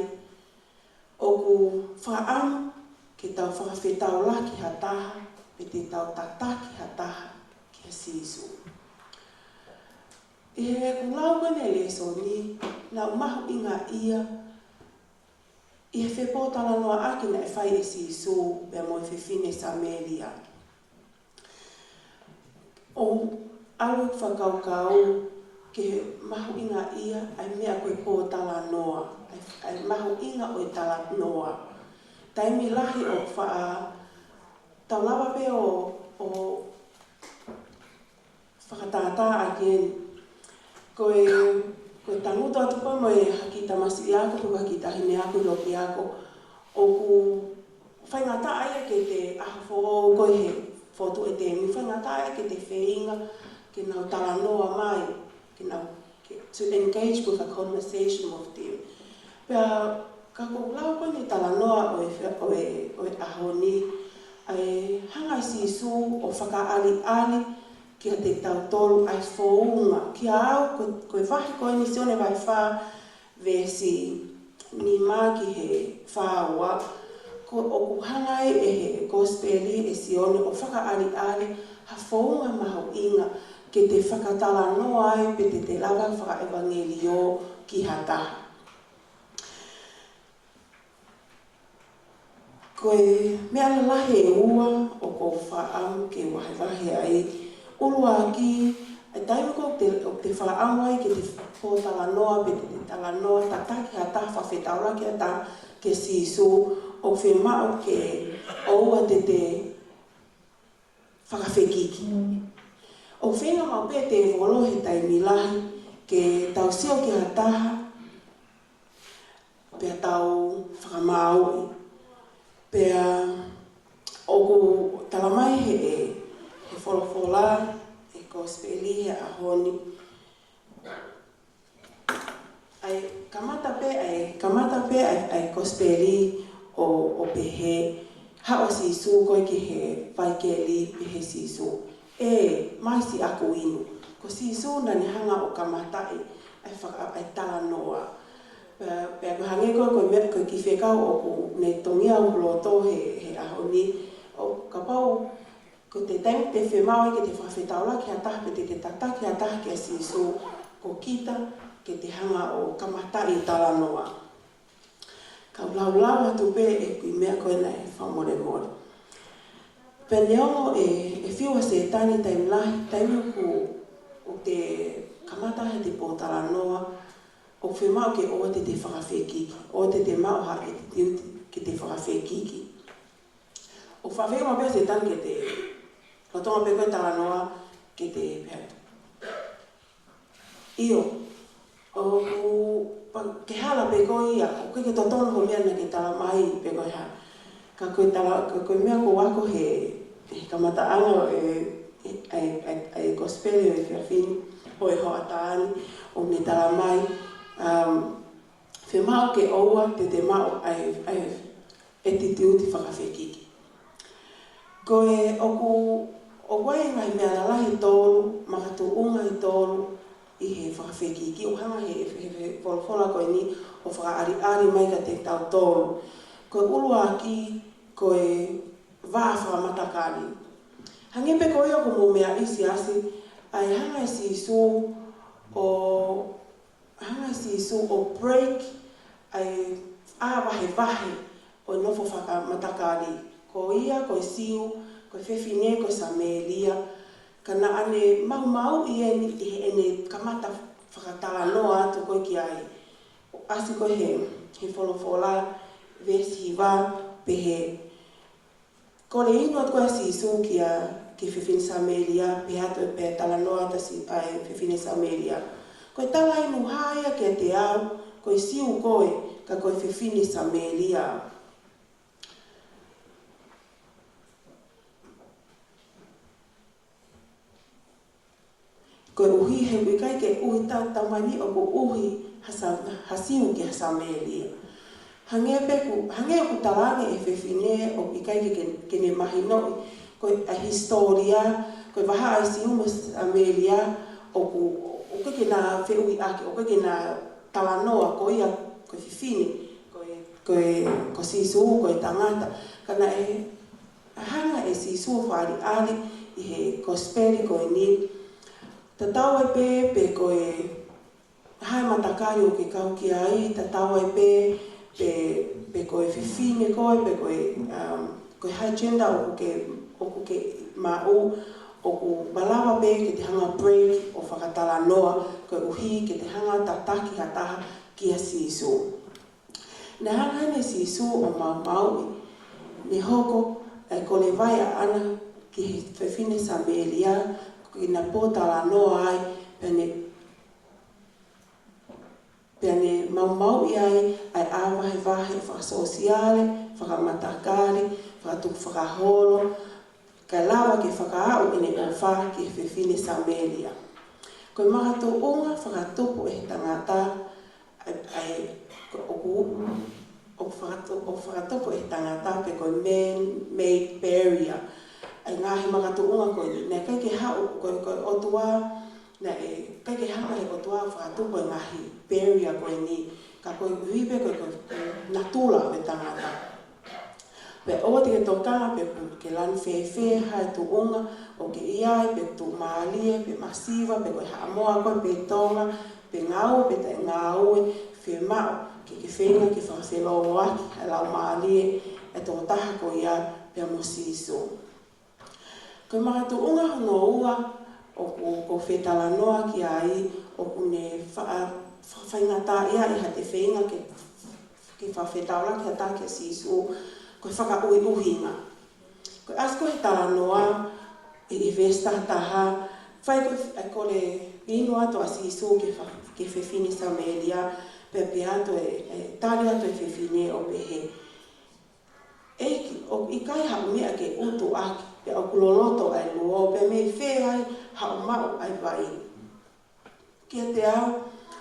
ʻoku fakaʻamu ke tau fakafetaulaki ha taha, pe te tau tataki ha taha kia Sīsū. ʻI heʻeku lau ko eni e lēsoni, naʻe mahuʻingaʻia ʻi he fepōtalanoaʻaki naʻe fai ʻe Sīsū pea mo e fefine Samēlia. ʻOku ou fakakaukau ki he mahuʻingaʻia ʻa e meʻa ko e pōtalanoa, ʻa e, ʻa e mahuʻinga ʻo e talanoa. Taimi lahi ʻoku faʻa tau lava pē ʻo, ʻo fakatātā ʻaki eni. Ko e, ko e tangutu atu ko ē mo e ha kiʻi tamasiʻi ako, pe ko ha kiʻi taʻahine ako ʻi loki ako, ʻoku faingataʻa ia ke te ʻaho foʻou ko ē he fotu e temi, faingataʻa ia ke te feinga ke nau talanoa mai, ke nau, ke, to engage with a conversation with them. Pea ka ko e lau ko eni talanoa ʻo e fe-, ʻo e, ʻo e ʻaho ni, ʻa e hanga ʻe Sīsū ʻo fakaʻaliʻali kiate kitautolu ʻa e founga, kia au, ko, ko e vahe ko eni Sione vahe fā, veesi nima ki he fā ua, ko, ʻoku hanga ai ʻe he Kosipeli ʻe Sione ʻo fakaʻaliʻali ha founga mahuʻinga ke te fakatalanoa ai pe te te lava fakaʻevangeliō ki ha taha. Ko e meʻa lalahi ʻe ua ʻoku ou fakaʻamu ke vahevahe ai. ʻUluaki, ʻa e taimi ko ē ʻoku te, ʻoku te fakaʻamu ai ke te pōtalanoa pe te, te talanoa, tataki ha taha, fakafetaulaki ha taha kia Sīsū, ʻoku fiemaʻu ke ʻoua te te fakafekiki. ʻOku feinga maʻu pē ʻa e tēvolo he taimi lahi ke tau sio ki ha taha, pea tau fakamāuʻi. Pea ʻoku talamai he, he folofola, he Kosipeli he ʻaho ni, ʻa e kamata pē, ʻa e kamata pē ʻa e, ʻa e Kosipeli ʻo, ʻo pehē, haʻu ʻa Sīsū ko ē ki he vaikeli, pehē ʻe Sīsū, ʻe, mai siʻaku inu. Ko Sīsū naʻa ne hanga ʻo kamataʻi ʻa e faka-, ʻa e talanoa. Pea, pea ko e hangē ko ē, ko e meʻa, ko e kiʻi fekau ʻoku ne tongia ʻo loto he, he ʻaho ni, ʻo kapau ko e taimi te fiemaʻu ai ke te fakafetaulaki ha taha pe te te tataki ha taha kia Sīsū, ko kita ke te hanga ʻo kamataʻi talanoa. Kau laulau atu pē ʻeku kiʻi meʻa ko ē naʻe fakamolemole. Pea neongo ʻe, ʻe fiu ʻa Sētane taimi lahi, taimi ʻoku, ʻoku te kamata ai ha kiʻi pōtalanoa, ʻoku fiemaʻu ke ʻoua te te fakafekiki, ʻoua te te maʻu ha attitude ke te fakafekiki. ʻOku faʻa feinga pē ʻa Sētane ke te, lolotonga pē ko e talanoa ke te pehē atu, ʻio, ʻoku pa-, ke hala pē ko ia, ʻoku ʻikai ke totonu hoʻo meʻa naʻa ke talamai pe ko e hā. Ka ko e tala-, ka ko e meʻa ʻoku ou ako he, he kamataʻanga ʻo e, e, e, e, e Kosipeli ʻo e efiafi ni, ʻo e hoʻatā ni, ʻoku ne talamai, um, fiemaʻu ke ʻoua te te maʻu ʻa e, ʻa e attitude fakafekiki. Ko e ʻoku, ʻoku ʻi ai e ngaahi meʻa lalahi ʻe tolu, makatuʻunga ʻe tolu ʻi he fakafekiki, ʻoku hanga he, he, he folofola ko eni ʻo fakaʻaliʻali mai kiate kitautolu. Ko e ʻuluaki, ko e vā fakamatakali. Hangē pē ko ia ʻoku mou meaʻi siasi, ʻa e hanga ʻe Sīsū ʻo hanga ʻe Sīsū ʻo break ʻa e ʻā vahevahe ʻo e nofo fakamatakali. Ko ia, ko e Siu, ko e fefine, ko e Samēlia. Ka naʻa ne maumauʻi eni ʻi heʻene kamata fakatalanoa atu ko ē ki ai. ʻOku ʻasi ko ē he, he folofola, veesi hiva, pehē, kole inu atu ko ē ʻa Sīsū kia, ki he fefine Samēlia, pehē atu pē talanoa atu ʻa Si-, ʻa e fefine Samēlia. Ko e tala inu hā ia kiate au, ko e Siu koe, ka ko e fefine Samēlia. Koeʻuhi he ʻoku ʻikai ke ʻuhi tau, tau mai ni ʻoku ʻuhi ha Sa-, ha Siu ki ha Samēlia. Hangē pē ʻoku, hangē ʻoku talaange ʻe he fefine ʻoku ʻikai ke, ke, ke ne mahinoʻi ko e, ʻa e hisitōlia, ko e vahaʻa ʻa e Siu mo Samēlia, ʻoku, ʻoku ʻikai ke na feʻuiʻaki, ʻoku ʻikai ke na talanoa, ko ia, ko e fefine, ko e, ko e, ko Sīsū, ko e tangata. Ka naʻe hanga ʻe Sīsū ʻo fakaʻaliʻali ʻi he kosipeli ko eni, tatau ai pē pe ko e hā e matakali ʻoku ke kau ki ai, tatau ai pē pe, pe ko e fefine koe, pe ko e, um, ko e hā e gender ʻoku ke, ʻoku ke maʻu, ʻoku malava pē ke te hanga ʻo break ʻo fakatalanoa, koeʻuhi ke te hanga ʻo tataki ha taha kia Sīsū. Naʻe hanga ʻe Sīsū ʻo maumauʻi, ne hoko ʻa e kole vai ʻaʻana ki he fefine Samēlia, ko ʻena pōtalanoa ai, pea ne, pea ne maumauʻi ai ʻa e ʻā vahevahe fakasōsiale, fakamatakali, fakatukufakaholo, kae lava ke fakaaʻu ʻene ʻofa ki he fefine Samēlia. Ko e makatuʻunga fakatupu ʻe he tangata, ʻa e, ʻa e, ʻoku, ʻoku fakatu-, ʻoku fakatupu ʻe he tangata pe ko e man-made barrier. ʻA e ngaahi makatuʻunga ko eni, naʻe ʻikai ke haʻu, ko e, ko e ʻOtua, naʻe ʻikai ke hanga ʻe he ʻOtua ʻo fakatupu e ngaahi barrier ko eni, ka koeʻuhi pē ko e, ko e, ko e natula ʻo e tangata. Pea ʻoua te ke tokanga pe ʻoku ke lanu fēfē, hā e tuʻunga ʻoku ke ʻi ai, pe tuʻumālie, pe masiva, pe ko e Haʻamoa koe, pe Tonga, pe ngāue, pe taʻe ngāue, fiemaʻu ke ke feinga ke fakafelōngoaki ʻa e laumālie ʻa e tokotaha ko ia pea mo Sīsū. Ko e makatuʻunga hono ua ʻoku, ʻoku ou fetalanoa ki ai, ʻoku ne fa-, fa-, faingataʻaʻia ʻi haʻate feinga ke, ke fakafetaulaki ha taha kia Sīsū, ko e fakaʻuhiʻuhinga. Ko e ʻasi ko ē he talanoa, ʻi he veesi tahataha, fai ko e, ʻa e kole inu atu ʻa Sīsū ki he fa-, ki he fefine Samēlia, pea pehē atu e, e tali atu e fefine ʻo pehē, ʻEiki, ʻoku ʻikai haʻo meʻa ke utu ʻaki, pea ʻoku loloto ʻa e luo, pea mei fē ai haʻo maʻu ʻa e vai? Kiate au,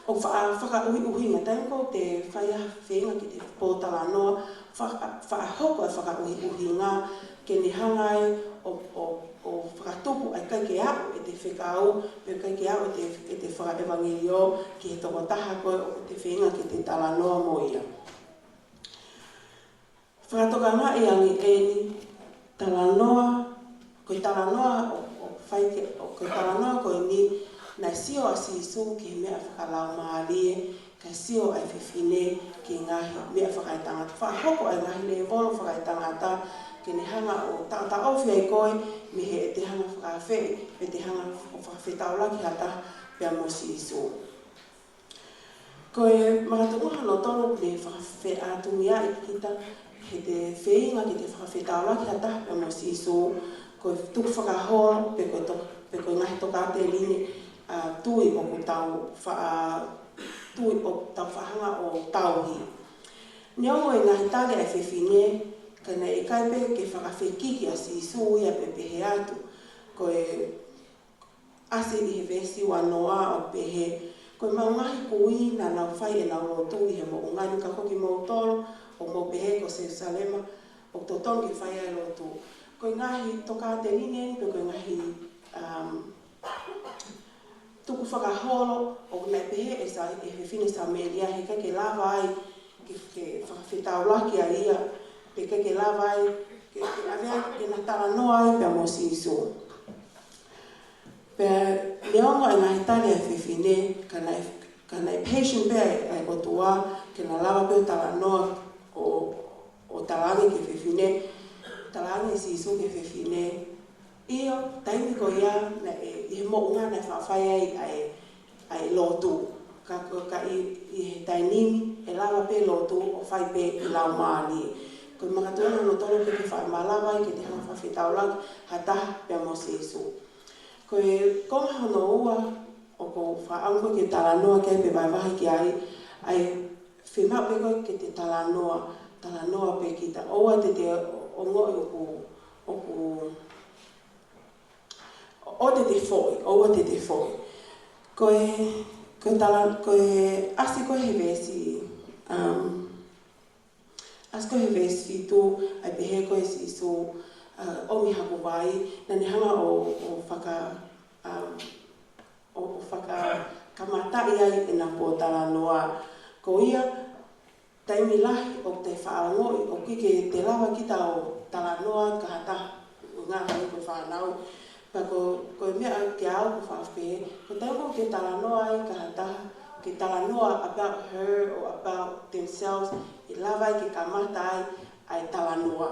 ʻoku fa-, fakaʻuhiʻuhinga, taimi ko ē te fai ha feinga ke te pōtalanoa, fa-, fakahoko e fakaʻuhiʻuhinga, ke ne hanga ai ʻo, ʻo, ʻo fakatupu ʻa e ʻikai ke aʻu ʻete fekau, pe ʻikai ke aʻu ʻete, ʻete fakaʻevangeliō, ki he tokotaha ko ē ʻoku te feinga ke te talanoa mo ia. Fakatokangaʻi ange eni, talanoa, ko e talanoa ʻo, ʻo fai ke, ʻo ko e talanoa ko eni, naʻe sio ʻa Sīsū ki he meʻa fakalaumālie, kae sio ʻa e fefine ki he ngaahi meʻa fakaetangata. Fakahoko ʻa e ngaahi lēvolo fakaetangata, ke ne hanga ʻo taʻotaʻofi ai koe, mei heʻete hanga fakaafeʻi, pe ʻete hanga ʻo fakafetaulaki ha taha pea mo Sīsū. Ko e makatuʻunga hono tolu ʻoku ne fakafeʻātungiaʻi kita, heʻete feinga ke te fakafetaulaki ha taha pea mo Sīsū, ko e tukufakaholo, pe ko e to-, pe ko e ngaahi tokāteline, ʻa, tui ʻoku tau fa-, ʻa, tui ʻoku tau faʻa hanga ʻo tauhi. Neongo e ngaahi tali ʻa e fefine, ka naʻe ʻikai pē ke fakafekiki ʻa Sīsū ia pe pehē atu, ko e ʻasi ʻi he veesi uanoa ʻo pehē, ko ʻemau ngaahi kui naʻa nau fai ʻenau lotu ʻi he moʻunga ni, ka ko kimoutolu ʻoku mou pehē ko Selusalema ʻoku totonu ke fai ai e lotu. Ko e ngaahi tokāteline eni pe ko e ngaahi, um, tukufakaholo ʻoku ne pehē ʻe Sa-, ʻe he fefine Samēlia he ʻikai ke lava ai ke, ke fakafetaulaki ai ia, pe ʻikai ke lava ai ke, ke ʻave ai ke na talanoa ai pea mo Sīsū. Pea neongo e ngaahi tali ʻa e fefine, ka naʻe, ka naʻe patient pē ʻa e, ʻa e ʻOtua, ke na lava pē ʻo talanoa ʻo, ʻo talaange ki he fefine, talaange ʻe Sīsū ki he fefine, ʻio, taimi ko ia, naʻe, ʻi he moʻunga naʻe faʻa fai ai ʻa e, ʻa e lotu. Ka ko, ka ʻi, ʻi he taimi ni, ʻe lava pē lotu ʻo fai pē ʻi laumālie. Ko e makatuʻunga hono tolu ʻoku ʻikai ke faʻa malava ai ke te hanga fakafetaulaki ha taha pea mo Sīsū. Ko e konga hono ua, ʻoku ou fakaʻamu ko ē ke talanoa ki ai pe vahevahe ki ai, ʻa e fiemaʻu pē ko ē ke te talanoa, talanoa pē kita. ʻOua te te ongoʻi ʻoku, ʻoku, ʻoua te te foʻi, ʻoua te te foʻi. Ko e, ko e tala-, ko e ʻasi ko ē he veesi, um, ʻasi ko ē he veesi fitu, ʻa e pehē ko ē ʻe Sīsū, uh, ʻomi haku vai, naʻa ne hanga ʻo, ʻo faka-, um, ʻo, ʻo fakakamataʻi ai ʻena pōtalanoa. Ko ia, taimi lahi ʻoku te faʻa ongoʻi ʻoku ʻikai ke te lava kita ʻo, talanoa ki ha taha, ʻuhinga ko e fānau. Pea ko, ko e meʻa kiate au ʻoku ou faʻa pehē, ko e taimi ʻoku ke talanoa ai ki ha taha, ke talanoa about her or about themselves, ʻe lava ai ke kamata ai ʻa e talanoa.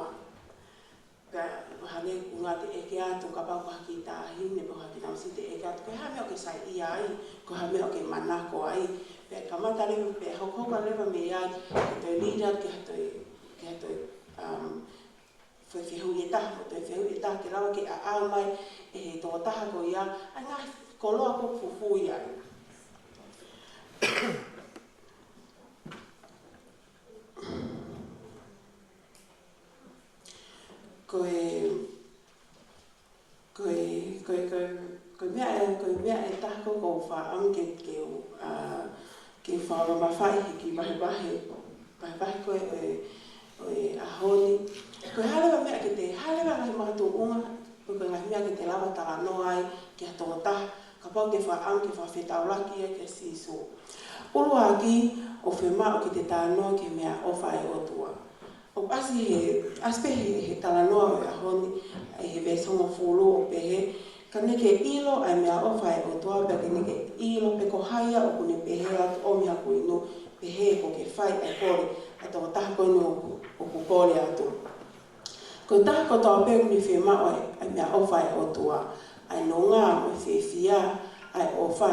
Pea hangē ko e ʻuhinga te ʻeke atu kapau ko ha kiʻi taʻahine pe ko ha kiʻi tamasiʻi, te ʻeke atu, ko e hā e meʻa ʻoku ke saiʻia ai, ko e hā e meʻa ʻoku ke manako ai. Pea kamata leva, pea hokohoko leva mei ai, ke toe lead atu ki ha toe, ki ha toe, um, fe-, fehuʻi ʻe taha, mo toe fehuʻi ʻe taha, ke lava ke ʻaʻau mai ʻe he tokotaha ko ia ʻa e ngaahi koloa ʻoku fufū ai. Ko e, ko e, ko e, ko e, ko e meʻa, ko e meʻa ʻe taha ʻoku ou faʻa ʻamu ke, ke, ʻa, ke fakamamafaʻi he kiʻi vahevahe, vahevahe ko ē ʻo e, ʻo e ʻaho ni. Ko e hā leva e meʻa ke te, hā leva e ngaahi makatuʻunga, ko e ngaahi meʻa ke te lava talanoa ai ki ha tokotaha, kapau ʻoku ke faʻa ʻamu ke fakafetaulaki ai kia Sīsū. ʻUluaki, ʻoku fiemaʻu ke te talanoa ki he meʻaʻofa ʻa e ʻOtua. ʻOku ʻasi he, ʻasi pē he, he talanoa ʻo e ʻaho ni, ʻi he veesi hongofulu ʻoku pehē, ka ne ke ʻilo ʻa e meʻaʻofa ʻa e ʻOtua, pea ke ne ke ʻilo pe ko hai ia ʻoku ne pehē atu, ʻomi haku inu, pehē kuo ke fai ʻa e kole ʻa e tokotaha ko eni ʻoku, ʻoku kole atu. Ko e taha kotoa pē ʻoku ne fiemaʻu ʻa e, ʻa e meʻaʻofa ʻa e ʻOtua, ʻa e nonga mo e fiefia, ʻa e ʻofa.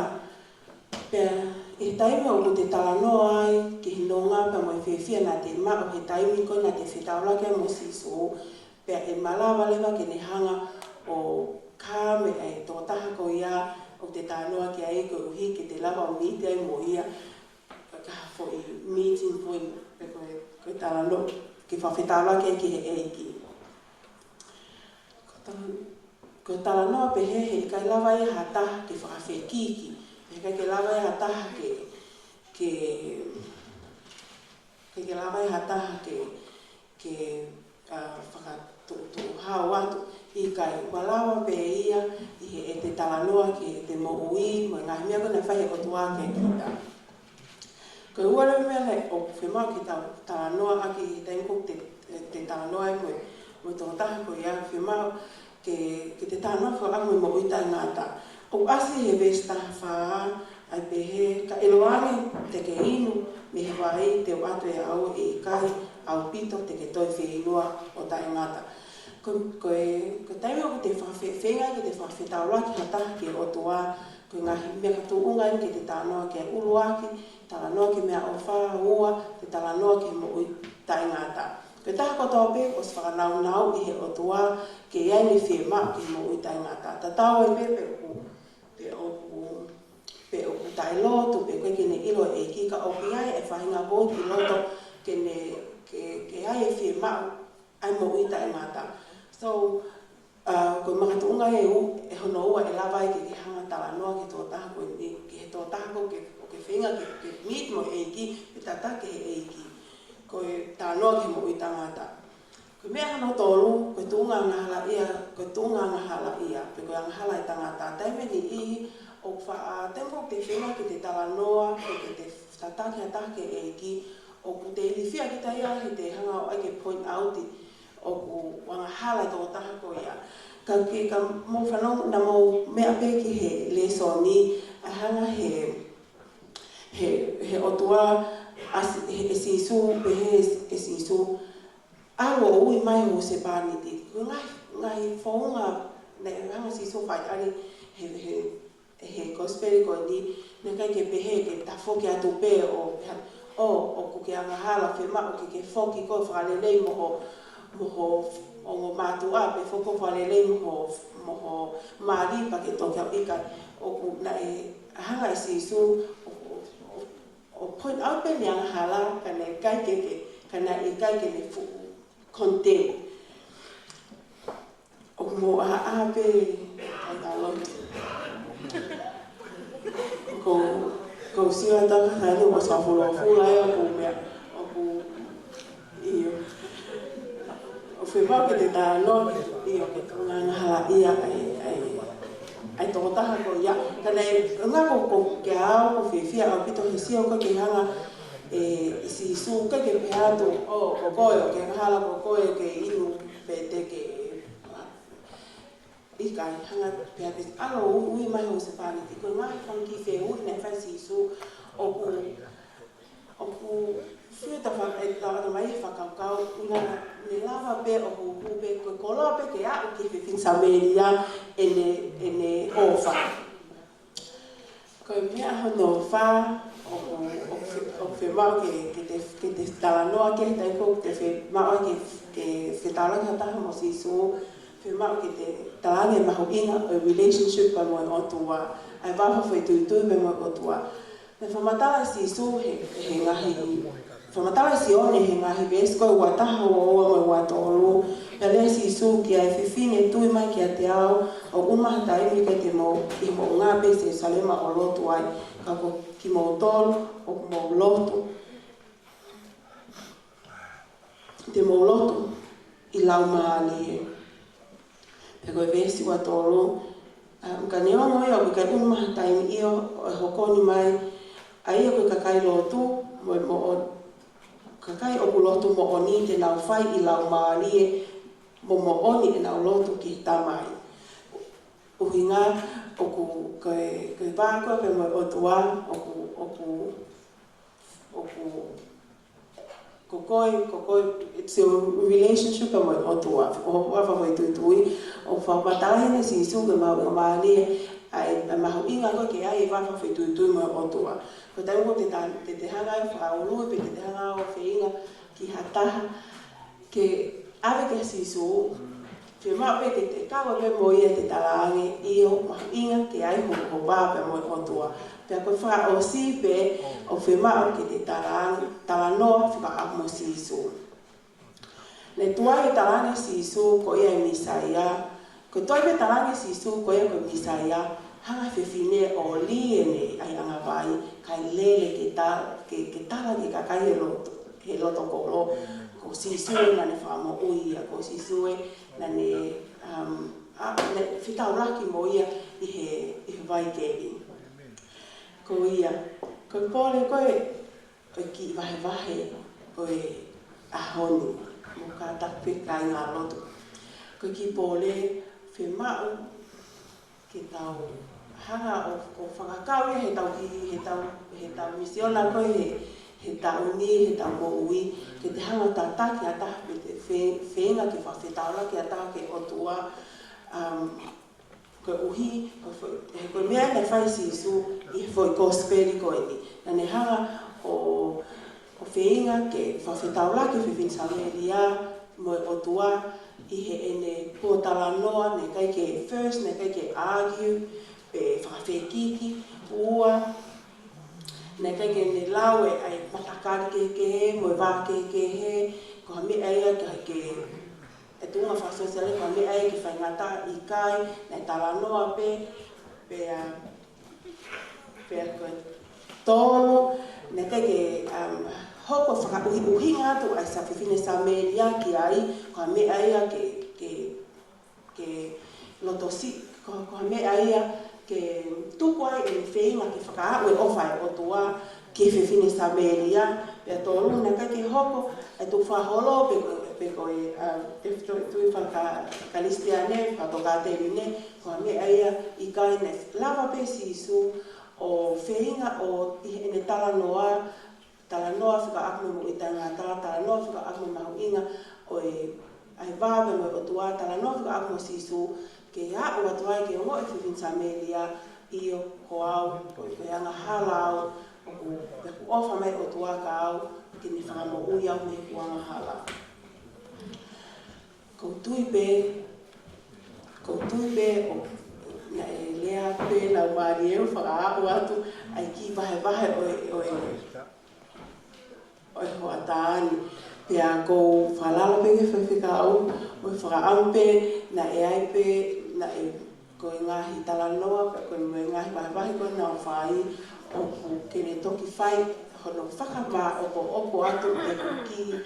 Pea ʻi he taimi ʻoku te talanoa ai ki he nonga pea mo e fiefia naʻa te maʻu he taimi ko ē naʻa te fetaulaki ai mo Sīsū, pea ʻe malava leva ke ne hanga ʻo kame ʻa e tokotaha ko ia ʻoku te talanoa ki ai, koeʻuhi ke te lava ʻo miti ai mo ia, ka ha foʻi meeting point, pe ko e, ko e talanoa, ke fakafetaulaki ai ki he ʻEiki. Ko e tala-, ko e talanoa pehē heʻikai lava ia ha taha ke fakafekiki, heʻikai ke lava ia ha taha ke, ke, heʻikai ke lava ia ha taha ke, ke, ʻa, fakatuʻutuʻu hao atu, ʻikai, ʻoku malava pē ia ʻi he ʻete talanoa ki heʻete moʻui, mo e ngaahi meʻa ko ē naʻe fai ʻe he ʻOtua kiate kita. Ko e ua leva e meʻa naʻe ʻoku fiemaʻu ke ta-, talanoa ʻaki he taimi ʻoku te, te talanoa ai mo e, mo e tokotaha ko ia, fiemaʻu ke, ke te talanoa fakaʻamu mo e moʻui taʻengata. ʻOku ʻasi he veesi taha fā, ʻa e pehē, ka ʻiloange te ke inu mei he vai te u ʻatu ʻe au, ʻe ʻikai ʻaupito te ke toe fieinua ʻo taʻengata. Ko, ko e, ko e taimi ʻoku te fakafe-, feinga ke te fakafetaulaki ha taha ki he ʻOtua, ko e ngaahi meʻa makatuʻunga eni ke te talanoa ki ai. ʻUluaki, talanoa ki he meʻaʻofa. Ua, te talanoa ki he moʻui taʻengata. Ko e taha kotoa pē ʻoku ʻosi fakanaunauʻi ʻe he ʻOtua ke ʻi ai ʻene fiemaʻu ki he moʻui taʻengata. Tatau ai pē pe ʻoku, pe ʻoku, pe ʻoku taʻelotu, pe ʻoku ʻikai ke ne ʻilo e ʻEiki, ka ʻoku ʻi ai e faʻahinga voice ʻi loto ke ne, ke, ke ʻi ai e fiemaʻu ʻa e moʻui taʻengata. So, ʻa, ko e makatuʻunga ʻe ua, ʻe hono ua ʻe lava ai ke ke hanga talanoa ki he tokotaha ko eni, ki he tokotaha ʻoku ke, ʻoku ke feinga ke, ke meet mo e ʻEiki, pe tataki ʻe he ʻEiki. Ko e talanoa ki he moʻui taʻengata. Ko e meʻa hono tolu, ko e tuʻunga angahalaʻia, ko e tuʻunga angahalaʻia, pe ko e angahala ʻa e tangata. Taimi ʻe niʻihi, ʻoku faʻa, taimi ʻoku te feinga ke te talanoa, pe ke te tataki ha taha ki he ʻEiki, ʻoku te ilifia kita ia he te hanga ʻo ʻai ke point out ʻoku angahala e tokotaha ko ia. Ka ke, ka mou fanongo, naʻa mou meʻa pē ki he lēsoni, ʻa e hanga he, he, he ʻOtua, ʻa Si-, he, he Sīsū, pehē ʻe Sīsū, ʻalu ʻo ui mai ho husepāniti. Ko e ngaahi, ngaahi founga naʻe hanga ʻe Sīsū ʻo fai ʻaki he, he, he gospel ko eni, naʻe ʻikai ke pehē ke tafoki atu pē ʻo, ʻo, ʻoku ke angahala, fiemaʻu ke ke foki koe ʻo fakalelei mo ho, mo ho ongo mātuʻa, pe foki ʻo fakalelei mo ho, mo ho mali pea ke toki ʻalu, ʻikai. ʻOku naʻe hanga ʻe Sīsū ʻo, ʻo, ʻo, ʻo point out pē ʻene angahala, ka naʻe ʻikai ke, ke, ka naʻe ʻikai ke ne fuʻu condemn. ʻOku mou ʻaʻahi pē, ʻai ka lotu. Ko, ko Siva taka hanu o sa fula fula e ʻoku meʻa, ʻoku, ʻio. ʻOku fiemaʻu ke te talanoa, ʻio, ki he tuʻunga angahalaʻia ʻa e, ʻa e, ʻa e tokotaha ko ia. Ka naʻe, ʻuhinga ko, ko kiate au, ʻoku ou fiefia ʻaupito he sio ko ē ke hanga ʻe, ʻe Sīsū, ʻikai ke pehē atu, ʻo, ko koe ʻoku ke angahala, ko koe ʻoku ke inu, Pea te ke, ʻikai, hanga pē ʻo ʻalu ui mai ho husepāniti. Ko e ngaahi fanga kiʻi fehuʻi naʻe fai ʻe Sīsū ʻoku, ʻoku fiu ta fa-, e, lava ta mai he fakakaukau, ʻuhinga naʻe lava pē ʻo huhu pē, ko e koloa pē ke aʻu ki he fefine Samēlia ʻene, ʻene ʻofa. Ko e meʻa hono fā, ʻoku, ʻoku fe-, ʻoku fiemaʻu ke, ke te, ke te talanoa ki ai he taimi ko ē ʻoku te fiemaʻu ke, ke fetaulaki ha taha mo Sīsū, fiemaʻu ke te talaange e mahuʻinga ʻo e relationship pea mo e ʻOtua, ʻa e vā fakafoʻituitui pea mo e ʻOtua. Naʻe fakamatala ʻe Sīsū he, he ngaahi, fakamatala ʻe Sione he ngaahi veesi ko e ua taha, ua ua mo e ua tolu, pea lea ʻa Sīsū ki he fefine, tui mai kiate au, ʻoku ʻuma ha taimi ʻikai te mou ʻi he moʻunga pē ʻi Selusalema ʻo lotu ai, ka ko kimoutolu ʻoku mou lotu, te mou lotu ʻi laumālie. Pea ko e veesi ua tolu, um, ka neongo ia ʻoku ʻikai ʻuma ha taimi, ʻio, ʻe hoko ni mai, ʻa ia ko e kakai lotu, mo, mo, kakai ʻoku lotu moʻoni te nau fai ʻi laumālie, mo moʻoni ʻenau lotu ki he Tamai. ʻUhinga ʻoku, ko e, ko e vā ko ē pea mo e ʻOtua, ʻoku, ʻoku, ʻoku, ko koe, ko koe, it's your relationship pea mo e ʻOtua. ʻO vā fakafoʻituitui, ʻoku fakamatalaʻi heni ʻe Sīsū ko e mahuʻinga mālie, ʻa e, ʻa e mahuʻinga ko ē ke ʻi ai e vā fakafoʻituitui mo e ʻOtua. Ko e taimi ko ē te ta-, te, te hanga ʻo fakaului, pe te, te hanga ʻo feinga ki ha taha ke ʻave kia Sīsū, fiemaʻu pē ke te kau pē mo ia ʻo te talaange, ʻio, mahuʻinga ke ʻi ai ho, ho vā pea mo e ʻOtua. Pea ko e fakaʻosi pē, ʻoku fiemaʻu ke te talaange, talanoa fekauʻaki mo Sīsū. Naʻe tuai e talaange ʻe Sīsū ko ia e Mīsaia. Ko e tuai pē talaange ʻe Sīsū ko ia ko e Mīsaia, hanga ʻe he fefine ʻo lī ʻene ʻaiʻanga vai, kae lele ke ta-, ke, ke tala ki he kakai he loto, he loto kolo, ko Sīsū ē naʻa ne fakamoʻui ia, ko Sīsū ē naʻa ne, um, a, ne fetaulaki mo ia ʻi he, ʻi he vai keli. Ko ia, ko e pole ko ē, ko e kiʻi vahevahe ʻo e ʻaho ni, mo kātaki pē kāinga lotu. Ko e kiʻi pole, fiemaʻu ke tau hanga ʻo, ʻo fakakau ia he tau ki, he tau, he tau misiona ko ē he, he taʻu ni, he tau moʻui, ke te hanga ʻo tataki ha taha pe te fe-, feinga ke fakafetaulaki ha taha ki he ʻOtua, um, koeʻuhi, ko e foʻi, he ko e meʻa naʻe fai ʻe Sīsū ʻi he foʻi kosipeli ko eni. Naʻa ne hanga ʻo, ʻo feinga ke fakafetaulaki e fefine Samēlia mo e ʻOtua ʻi heʻene pōtalanoa, naʻe ʻikai ke first, naʻe ʻikai ke argue, pe fakafekiki, ua, naʻe ʻikai ke ne lau e, ʻa e matakali kehekehe, mo e vā kehekehe, ko ha meʻa ia ke, ke, e tuʻunga fakasōsiale, ko ha meʻa ia ke faingataʻa, ʻikai, naʻe talanoa pē, pea, pea ko e tolu, naʻe ʻikai ke, um, hoko fakaʻuhiʻuhinga atu ʻa e sa fefine Samēlia ki ai, ko ha meʻa ia ke, ke, ke loto si-, ko, ko ha meʻa ia ke tuku ai ʻene feinga ke fakaaʻu e ʻofa ʻa e ʻOtua ki he fefine Samēlia, pea tolu, naʻe ʻikai ke hoko e tukufakaholo pe ko, pe ko e, uh, e tui, tui faka-, Kalisitiane, fakatokāteline, ko ha meʻa ia ʻikai, naʻe lava pē ʻe Sīsū ʻo feinga ʻo ʻi heʻene talanoa, talanoa fekauʻaki mo e moʻui taʻengata, talanoa fekauʻaki mo e mahuʻinga ʻo e, ʻa e vā pea mo e ʻOtua, talanoa fekauʻaki mo Sīsū, ke aʻu atu ai ke ongoʻi e fefine Samēlia, ʻio, ko au, ko e, ko e angahala au, ʻoku, ʻoku ʻofa mai e ʻOtua kia au, ke ne fakamoʻui au mei heʻeku angahala. ʻOku ou tui pē, ʻoku ou tui pē ʻoku, naʻe lea pē laumālie ʻo fakaaʻu atu ʻa e kiʻi vahevahe ʻo e, ʻo e, ʻo e hoʻatā ni. Pea ʻoku ou falala pē ki he faifekau, ʻo fakaʻamu pē, naʻe ʻi ai pē, naʻe, ko e ngaahi talanoa, ko e ngaahi vahevahe ko ē naʻa nau fai, ʻoku ke ne toki fai hono fakamāʻopoʻopo atu ʻeku kiʻi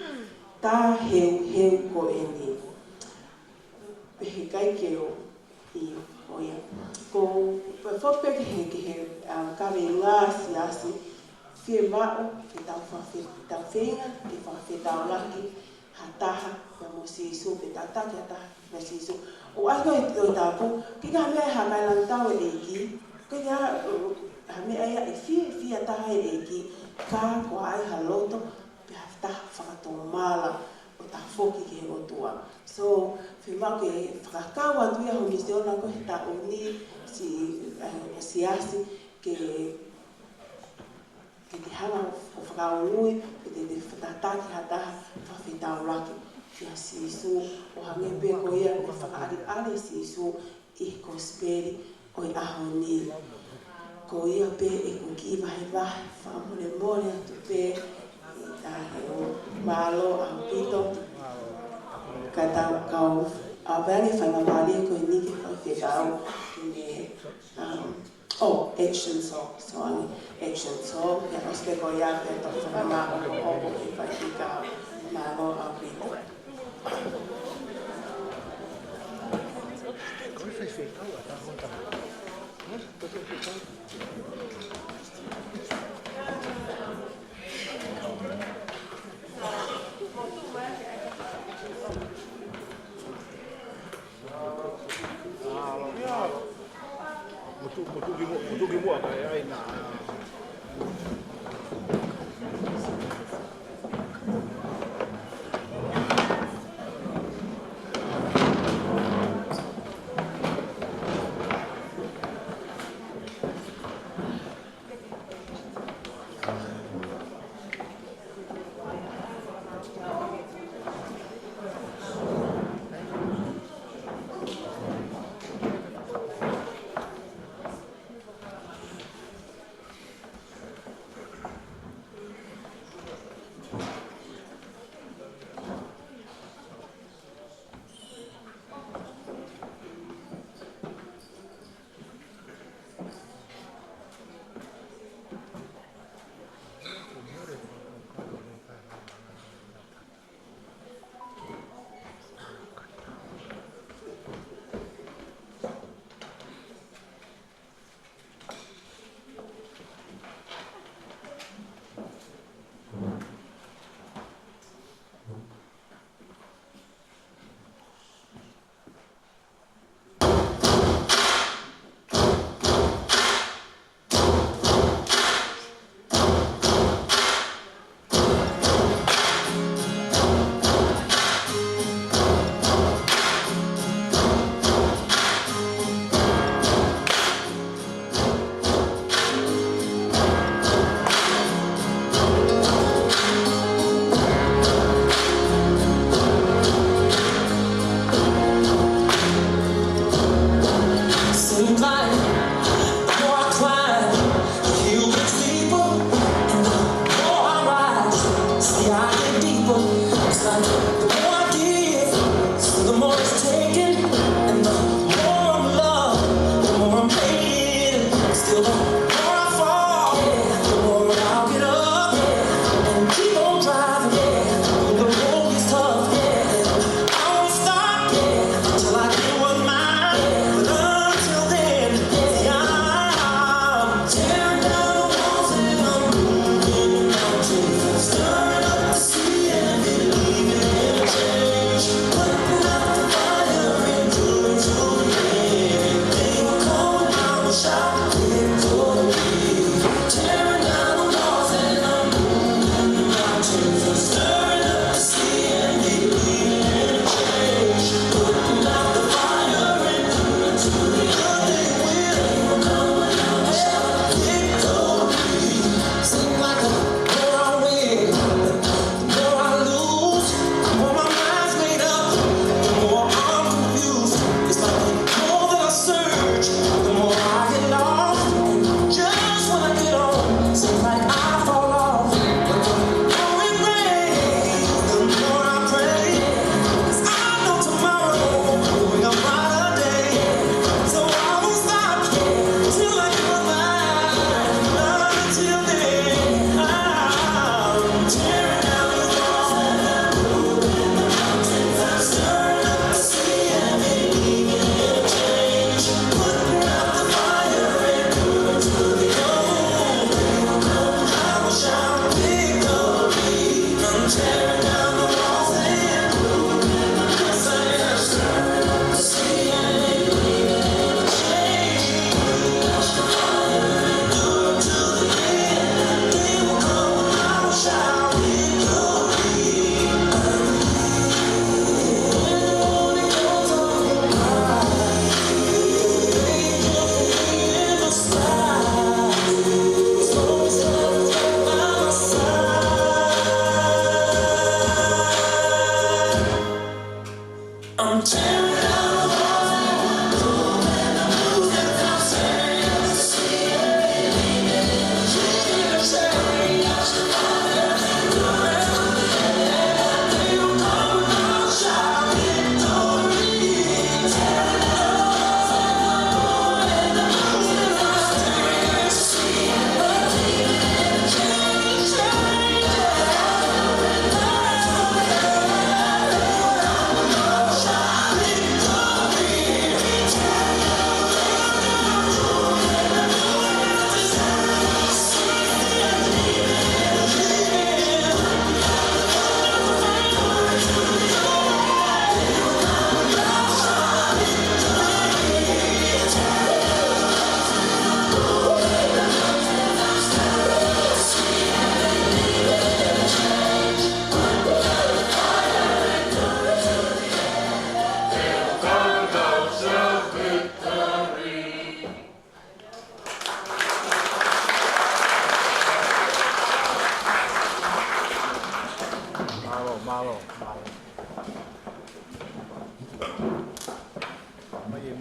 tā heuheu ko eni. Pehē ʻikai ke ō, ʻio, ʻo ia. Ko e foʻi pē ki he, ki he, um, kaveinga siasi, fiemaʻu ke tau fakafe-, tau feinga ke fakafetaulaki ha taha pea mo Sīsū, pe tataki ha taha pea mo Sīsū. ʻOku ʻai ko e Tohi Tapu, ʻikai ha meʻa ʻe hākailangitau e ʻEiki, ʻikai ha, ha meʻa ia ʻe fiefia taha ai e ʻEiki, ka ko e ʻai ha loto, pe ha taha fakatomala ʻo tafoki ki he ʻOtua. So, fiemaʻu ke fakakau atu ia ho misiona ko e taʻu ni, si, eh, siasi, ke ke te hanga ʻo fakaului, ke te, te tataki ha taha fakafetaulaki kia Sīsū, ʻo hangē pē ko ia naʻe fakaʻaliʻali ʻe Sīsū ʻi he kosipeli ʻo e ʻaho ni. Ko ia pē ʻeku kiʻi vahevahe, fakamolemole atu pē, ʻi he ʻoku mālō ʻaupito. Ka tau kau ʻaupito ange faingamālie ko eni ke faifekau, ke ne, um, Oh, action song, sorry. Action song. Pea ʻosi pē ko ia pea toki fakamāʻopoʻopo ki he faifekau. Mālō ʻaupito. Motu, motu ki muʻa, motu ki muʻa kae ʻai na.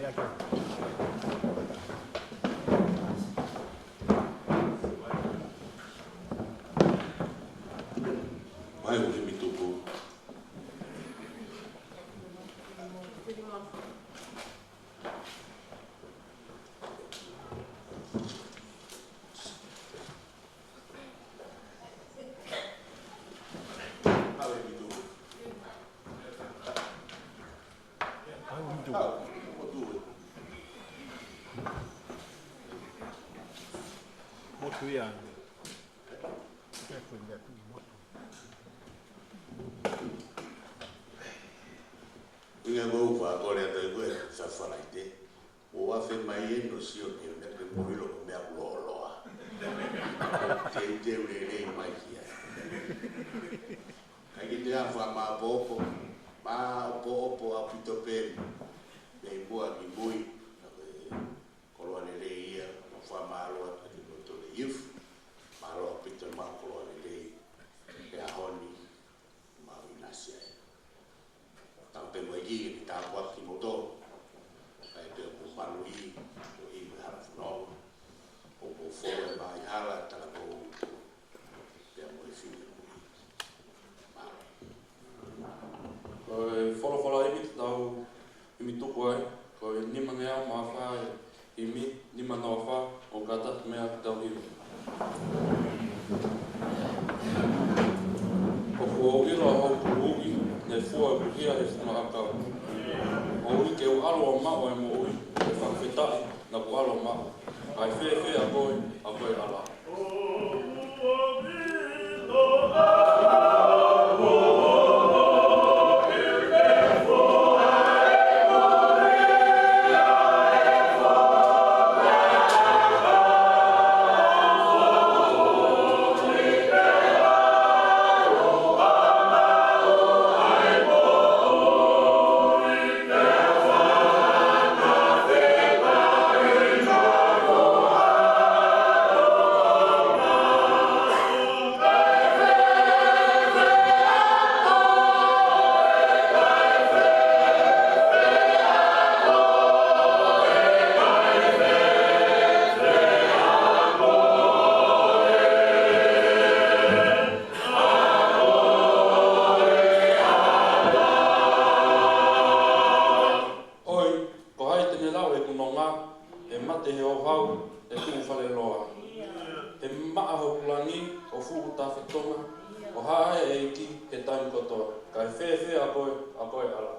Mai mo himi tuku. Motu ia. Ina ko uva ko le ata ko e sa Falaite. Ua fe mai e no sio ni o ne pe mo ilo ko mea loloa. Te te ulele mai kia. Kai ke te afa ma popo, ma popo a pito pe. Mei mua ki mui, na ko e koloa lelei ia, ma fa ma loa atu ki loto le youth, ma loa pito ma koloa lelei, pe a honi, ma vinasia e. Tau pe mo e ki, ki ta kua ki moto, kai pe mo malu i, ko i me hala funo, o mo fo e mai hala, tala mo, pe mo e fini mo i. Ko e folofola ʻi he tau ʻi he tuku ai, ko e nima ngeau mā fā ʻi he nima noa fā, ʻo kātaki mea ki tau hiva. ʻOku ou ʻilo ʻa hoku uʻi, ne fua ʻeku hia he funga ʻakau. ʻOku ou ʻilo ke u ʻalu ʻo maʻu ʻa e moʻui, he fakafetaʻi naʻa ku ʻalu ʻo maʻu. Kae fēfē ʻa koe, ʻa koe ʻAla. ʻOi, ko hai te ne lau ʻeku nonga, ʻe mate he ʻohau, ʻe tuʻu fale loa. ʻE maʻa hoku langi, ʻo fuʻu tafatonga, ʻo haʻa e ʻEiki, he taimi kotoa. Kae fēfē ʻa koe, ʻa koe ʻAla.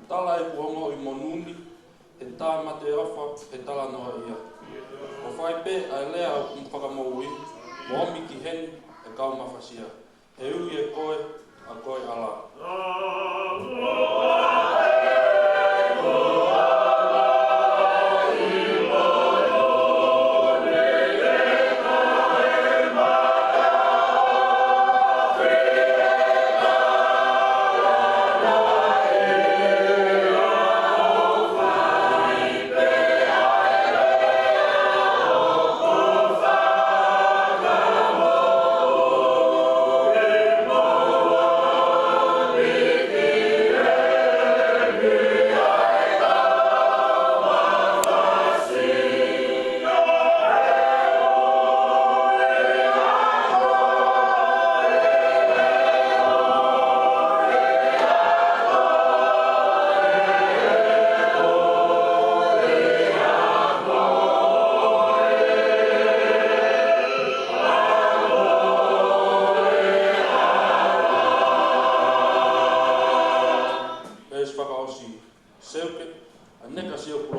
Tala ʻeku ongoʻi monū ni, he tā mate ʻofa, he talanoa ia. ʻO fai pē ʻa e lea ʻoku fakamoʻui, mo ʻomi ki heni, he kau mafasia. He ui ʻe koe, ʻa koe ʻAla.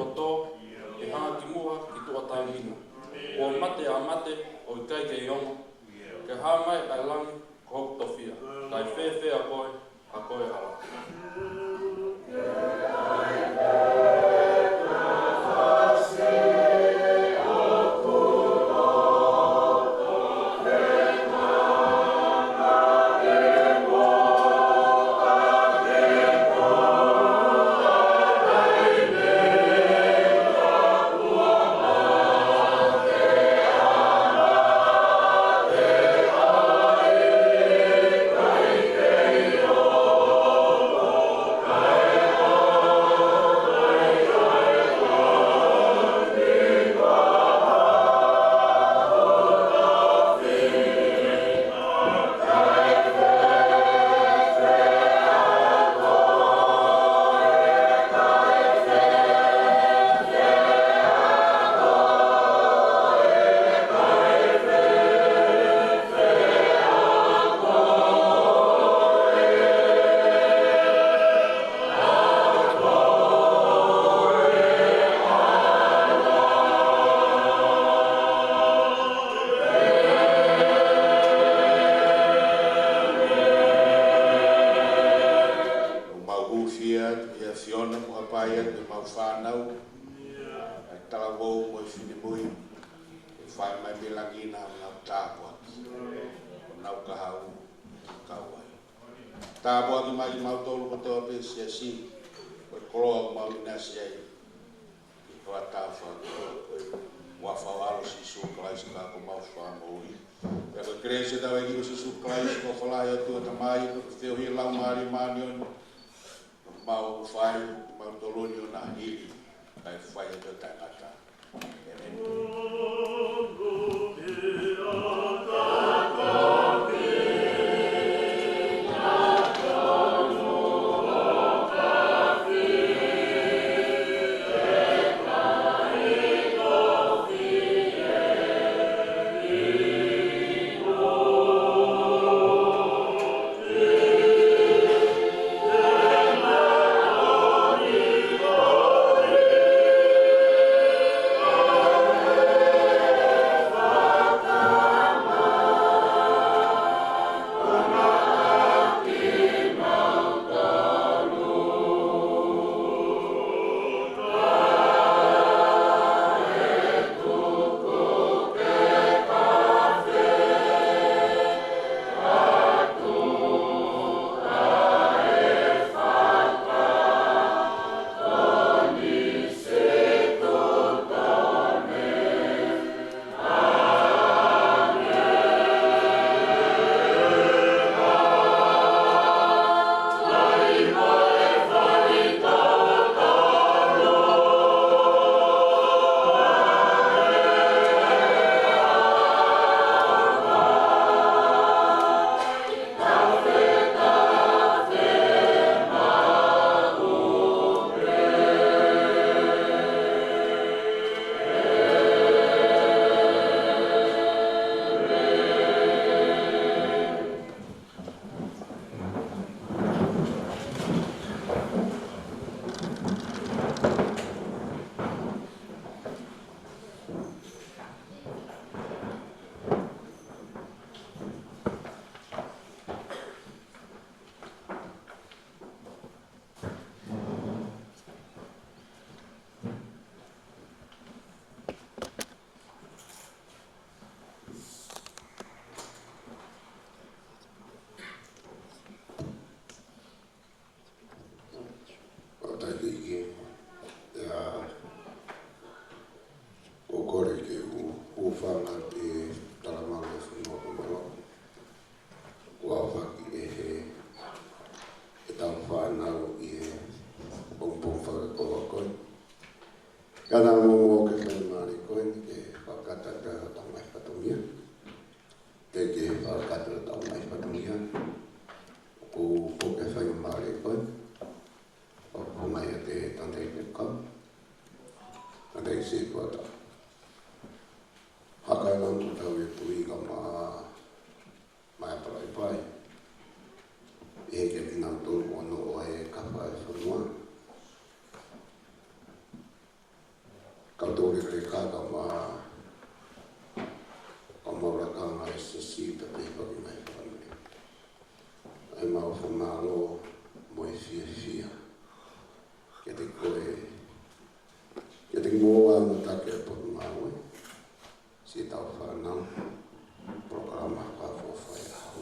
loto, ke hanga ki muʻa ki tuʻa taimi na. Kuo mate ʻa mate, ʻo ʻikai kei ongo, ke hā mai ʻa e langi ko hoku tofiʻa, kae fēfē ʻa koe, ʻa koe hala. ʻOku mau hūfia atu ʻi he ʻAfiona mo hapai atu ʻemau fānau, ʻa e talavou mo e finemui, ke fai mai mei langi na ʻenau tāpuaki, ʻo nau kahaʻu ke kau ai. Tāpuaki mai kimautolu kotoa pē siasi, ko e koloa ʻoku mau ʻinasi ai, ʻi he hoʻatā fakakoloa ko e huafa ʻo ho ʻAlo Sīsū Kalaisi ko homau Fakamoʻui. Pea ko e kelesi ʻa hotau ʻEiki ko Sīsū Kalaisi, ko e ʻofa ʻa e ʻOtua Tamai, ko e feohi ʻa e Laumālie Māʻoniʻoni, ʻoku mau fai, mau toloni ʻo na hili, kae fai ʻo taʻengata. ʻĒmeni. ʻOku ou kole ke u hūfanga ʻi he talamai ʻe he fonua ko Malo. Kuo aofaki ʻe he, ʻetau fānau ʻi he pongipongi fakakoloa ko eni. Ka naʻa mou ō ki he faingamālie ko eni ke fakakakato ʻetau ngaahi fatongia. Teʻeki ke fakakakato ʻetau ngaahi fatongia. ʻOku ou puke faingamālie ko eni ʻo hūfanga ʻiate Tangataʻeiki Fekau, Tangataʻeiki Setuata. Hakaʻi ʻa e ngaahi tau ʻe Tuʻi ka ma, ma e palaipai. ʻE he kiate kinautolu ʻoku nau ʻi he kafa ʻo e fonua. Kau tō le le ka ka ma, ka ma ula ka ngai se si ta pe pa ki ngai pa ni. ʻA e mau fakamālō mo e fiefia. Kiate koe, kiate kimoua mo e taki ʻa e Potungāue. Siʻetau fānau, polokalama ka fo fai ʻaho.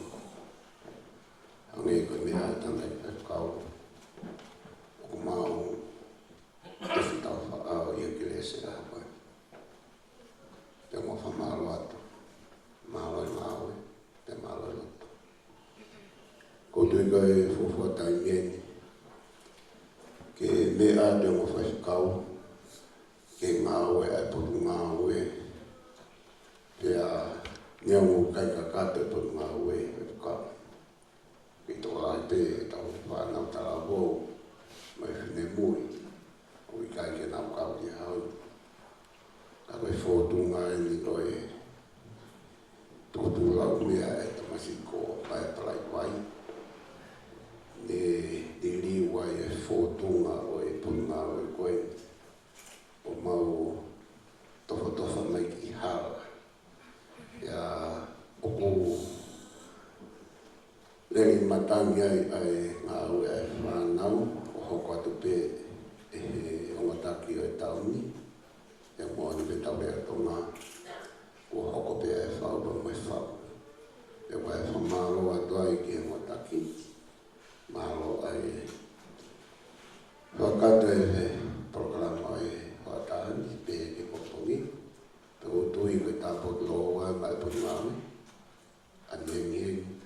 Hangē ko e meʻa ʻa e tangataʻeiki faifekau. ʻOku mau tefitau faʻao ia ke lese ʻaho ko ē. Pea mau fakamālō atu. Mālō e ngāue, pea mālō e lotu. Ko e tui ko e fuofua taimi eni. Ke meʻa atu e ongo faifekau. Ke ngāue ʻa e Potungāue. Pea neongo ʻikai kakato e Potungāue, faifekau. Ke tokolahi pē ʻetau fānau talavou, mo e finemui, ʻoku ʻikai ke nau kau ki hau. Ka ko e fōtunga eni ko e tukutuku lau meʻa ʻa e tamasiʻi ko Pae Palaivai. Ne liliu ai e fōtunga ʻo e Potungāue ko ē. ʻO mau tofatofa mai ki hala. ʻIa ʻoku lele matangi ai ʻa e ngāue ʻa e fānau, ʻo hoko atu pē ʻe he ongo taki ʻo e taʻu ni, ʻe moʻoni pē tau lea Tonga, ʻo hoko pē ʻa e fau pea mo e fau. Pea ʻoku ou fakamālō atu ai ki he ongo taki, mālō ʻa e fakakakato e polokalama ʻo e hoʻatā ni, pea ke popongi, pea ʻoku ou tui ko e tāpuaki lōua maʻa e Potungāue, ʻa e niengiengi,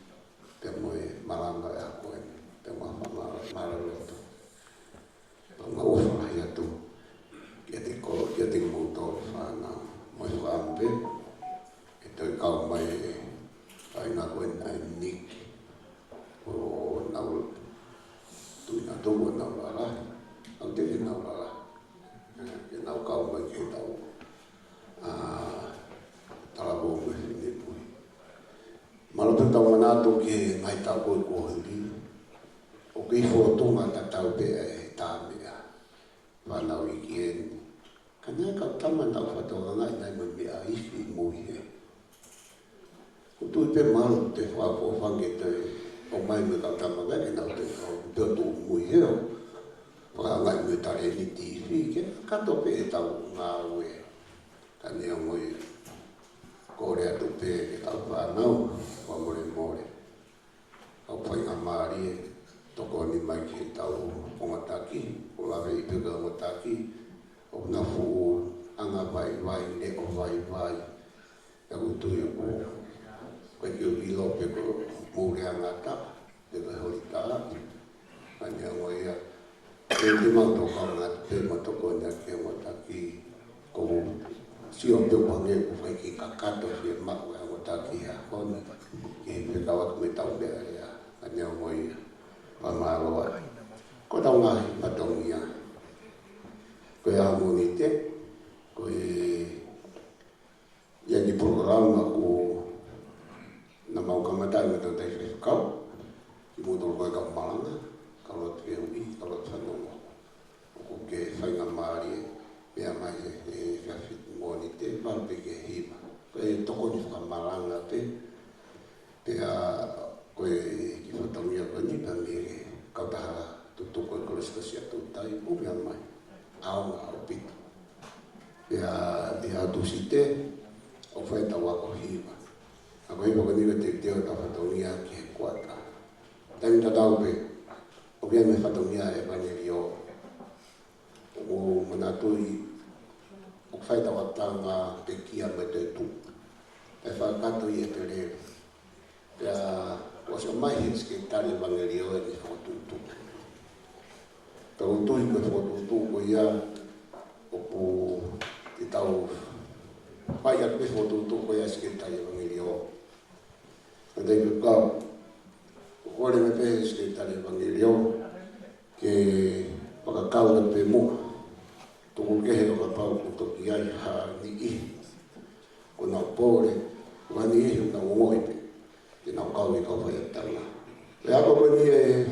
pea mo e malanga ʻa e ako eni, pea mo e fakamālō, mālō loto. Pea mau ʻofa lahi atu, kiate ko, kiate kimoutolu fānau, mo e fakaʻamu pē, ʻe toe kau mai e, ʻa e ngaahi ko eni ʻa e Nick, ʻo nau, tui na tō ʻo nau lalahi, ʻoku teʻeki ke nau lalahi, ke nau kau mai ke tau, ʻa, talavou mo e finemui. Mālō pē ʻetau manatu ki he ngaahi taʻu ko ē kuo hili. ʻOku ʻi he fōtunga tatau pē ʻa e tā meʻa. Fānau iiki eni. Ka naʻe kau tama nau fatokangaʻi nai mo e meʻa ifi mui he. ʻOku ou tui pē mālō te fakaʻofoʻofa ange te ʻomai mo e kau tama ke nau te kau pea tō mui he ʻo. Fakaʻangaʻi mo e talēniti ifi ke kakato pē ʻetau ngāue. Ka neongo ia. Kole atu pē ke tau fānau, fakamolemole. Kau faingamālie, tokoni mai ki heʻetau ongo taki, ʻo lave ʻi pē ka ongo taki, ʻo na fuʻu anga vaivai, leʻo vaivai. ʻOku ou tui ʻoku, ʻikai ke u ʻilo pe ko e mole ʻa e ngata, pe ko e holi tā. Ka neongo ia, ʻe te mau tokanga pē mo tokoni ʻaki e ongo taki, ko u sio pē ʻoku hangē ʻoku fai ke kakato fiemaʻu e ongo taki he ʻaho ni, ke fekauʻaki mo ʻetau meʻa lea, ka neongo ia, fakamālō atu. Ko ʻetau ngaahi fatongia. Ko e ʻaho Mōnite, ko e ʻi ai e kiʻi polokalama ʻoku na mau kamata ʻi he tangataʻeiki faifekau, kimoutolu ko e kau malanga, kau lotu fehuʻi, kau lotu fanongo. ʻOku ke faingamālie, meʻa mai he, he efiafi Mōnite, pau pē ke hiva. Ko e tokoni fakamalanga pē, pea ko e kiʻi fatongia ko eni pea mei he kautaha tutuku ʻo e Kolisi ko Siaʻatoutai, ʻoku meʻa mai, ʻaonga ʻaupito. Pea ʻi he ʻaho Tūsite, ʻoku fai ʻetau ako hiva. Ako hiva ko eni ko e teuteu ʻetau fatongia ki he kuata. Taimi tatau pē, ʻoku ʻi ai mo e fatongia ʻevangeliō. ʻOku ou manatuʻi, ʻoku fai ʻetau ako tanga pekia mo e toetuʻu. Pea fakakakato ʻi ʻEpeleli. Pea, ʻosi ʻomai he sekelitali ʻevangeliō ʻene fokotuʻutuʻu. Pea ʻoku ou tui ko e fokotuʻutuʻu ko ia, ʻoku te tau fai atu pē fokotuʻutuʻu ko ia sekelitali ʻevangeliō. Ka te ke kau, ʻoku kole mai pē he sekelitali ʻevangeliō, ke fakakau atu pē muʻa. Tuku kehe ʻo kapau ʻoku toki ʻi ai ha niʻihi. ʻOku nau pole, ʻoku ha niʻihi ʻoku nau ongoʻi pē. Ke nau kau ʻi he kau faiʻakiʻanga. Pea ko eni e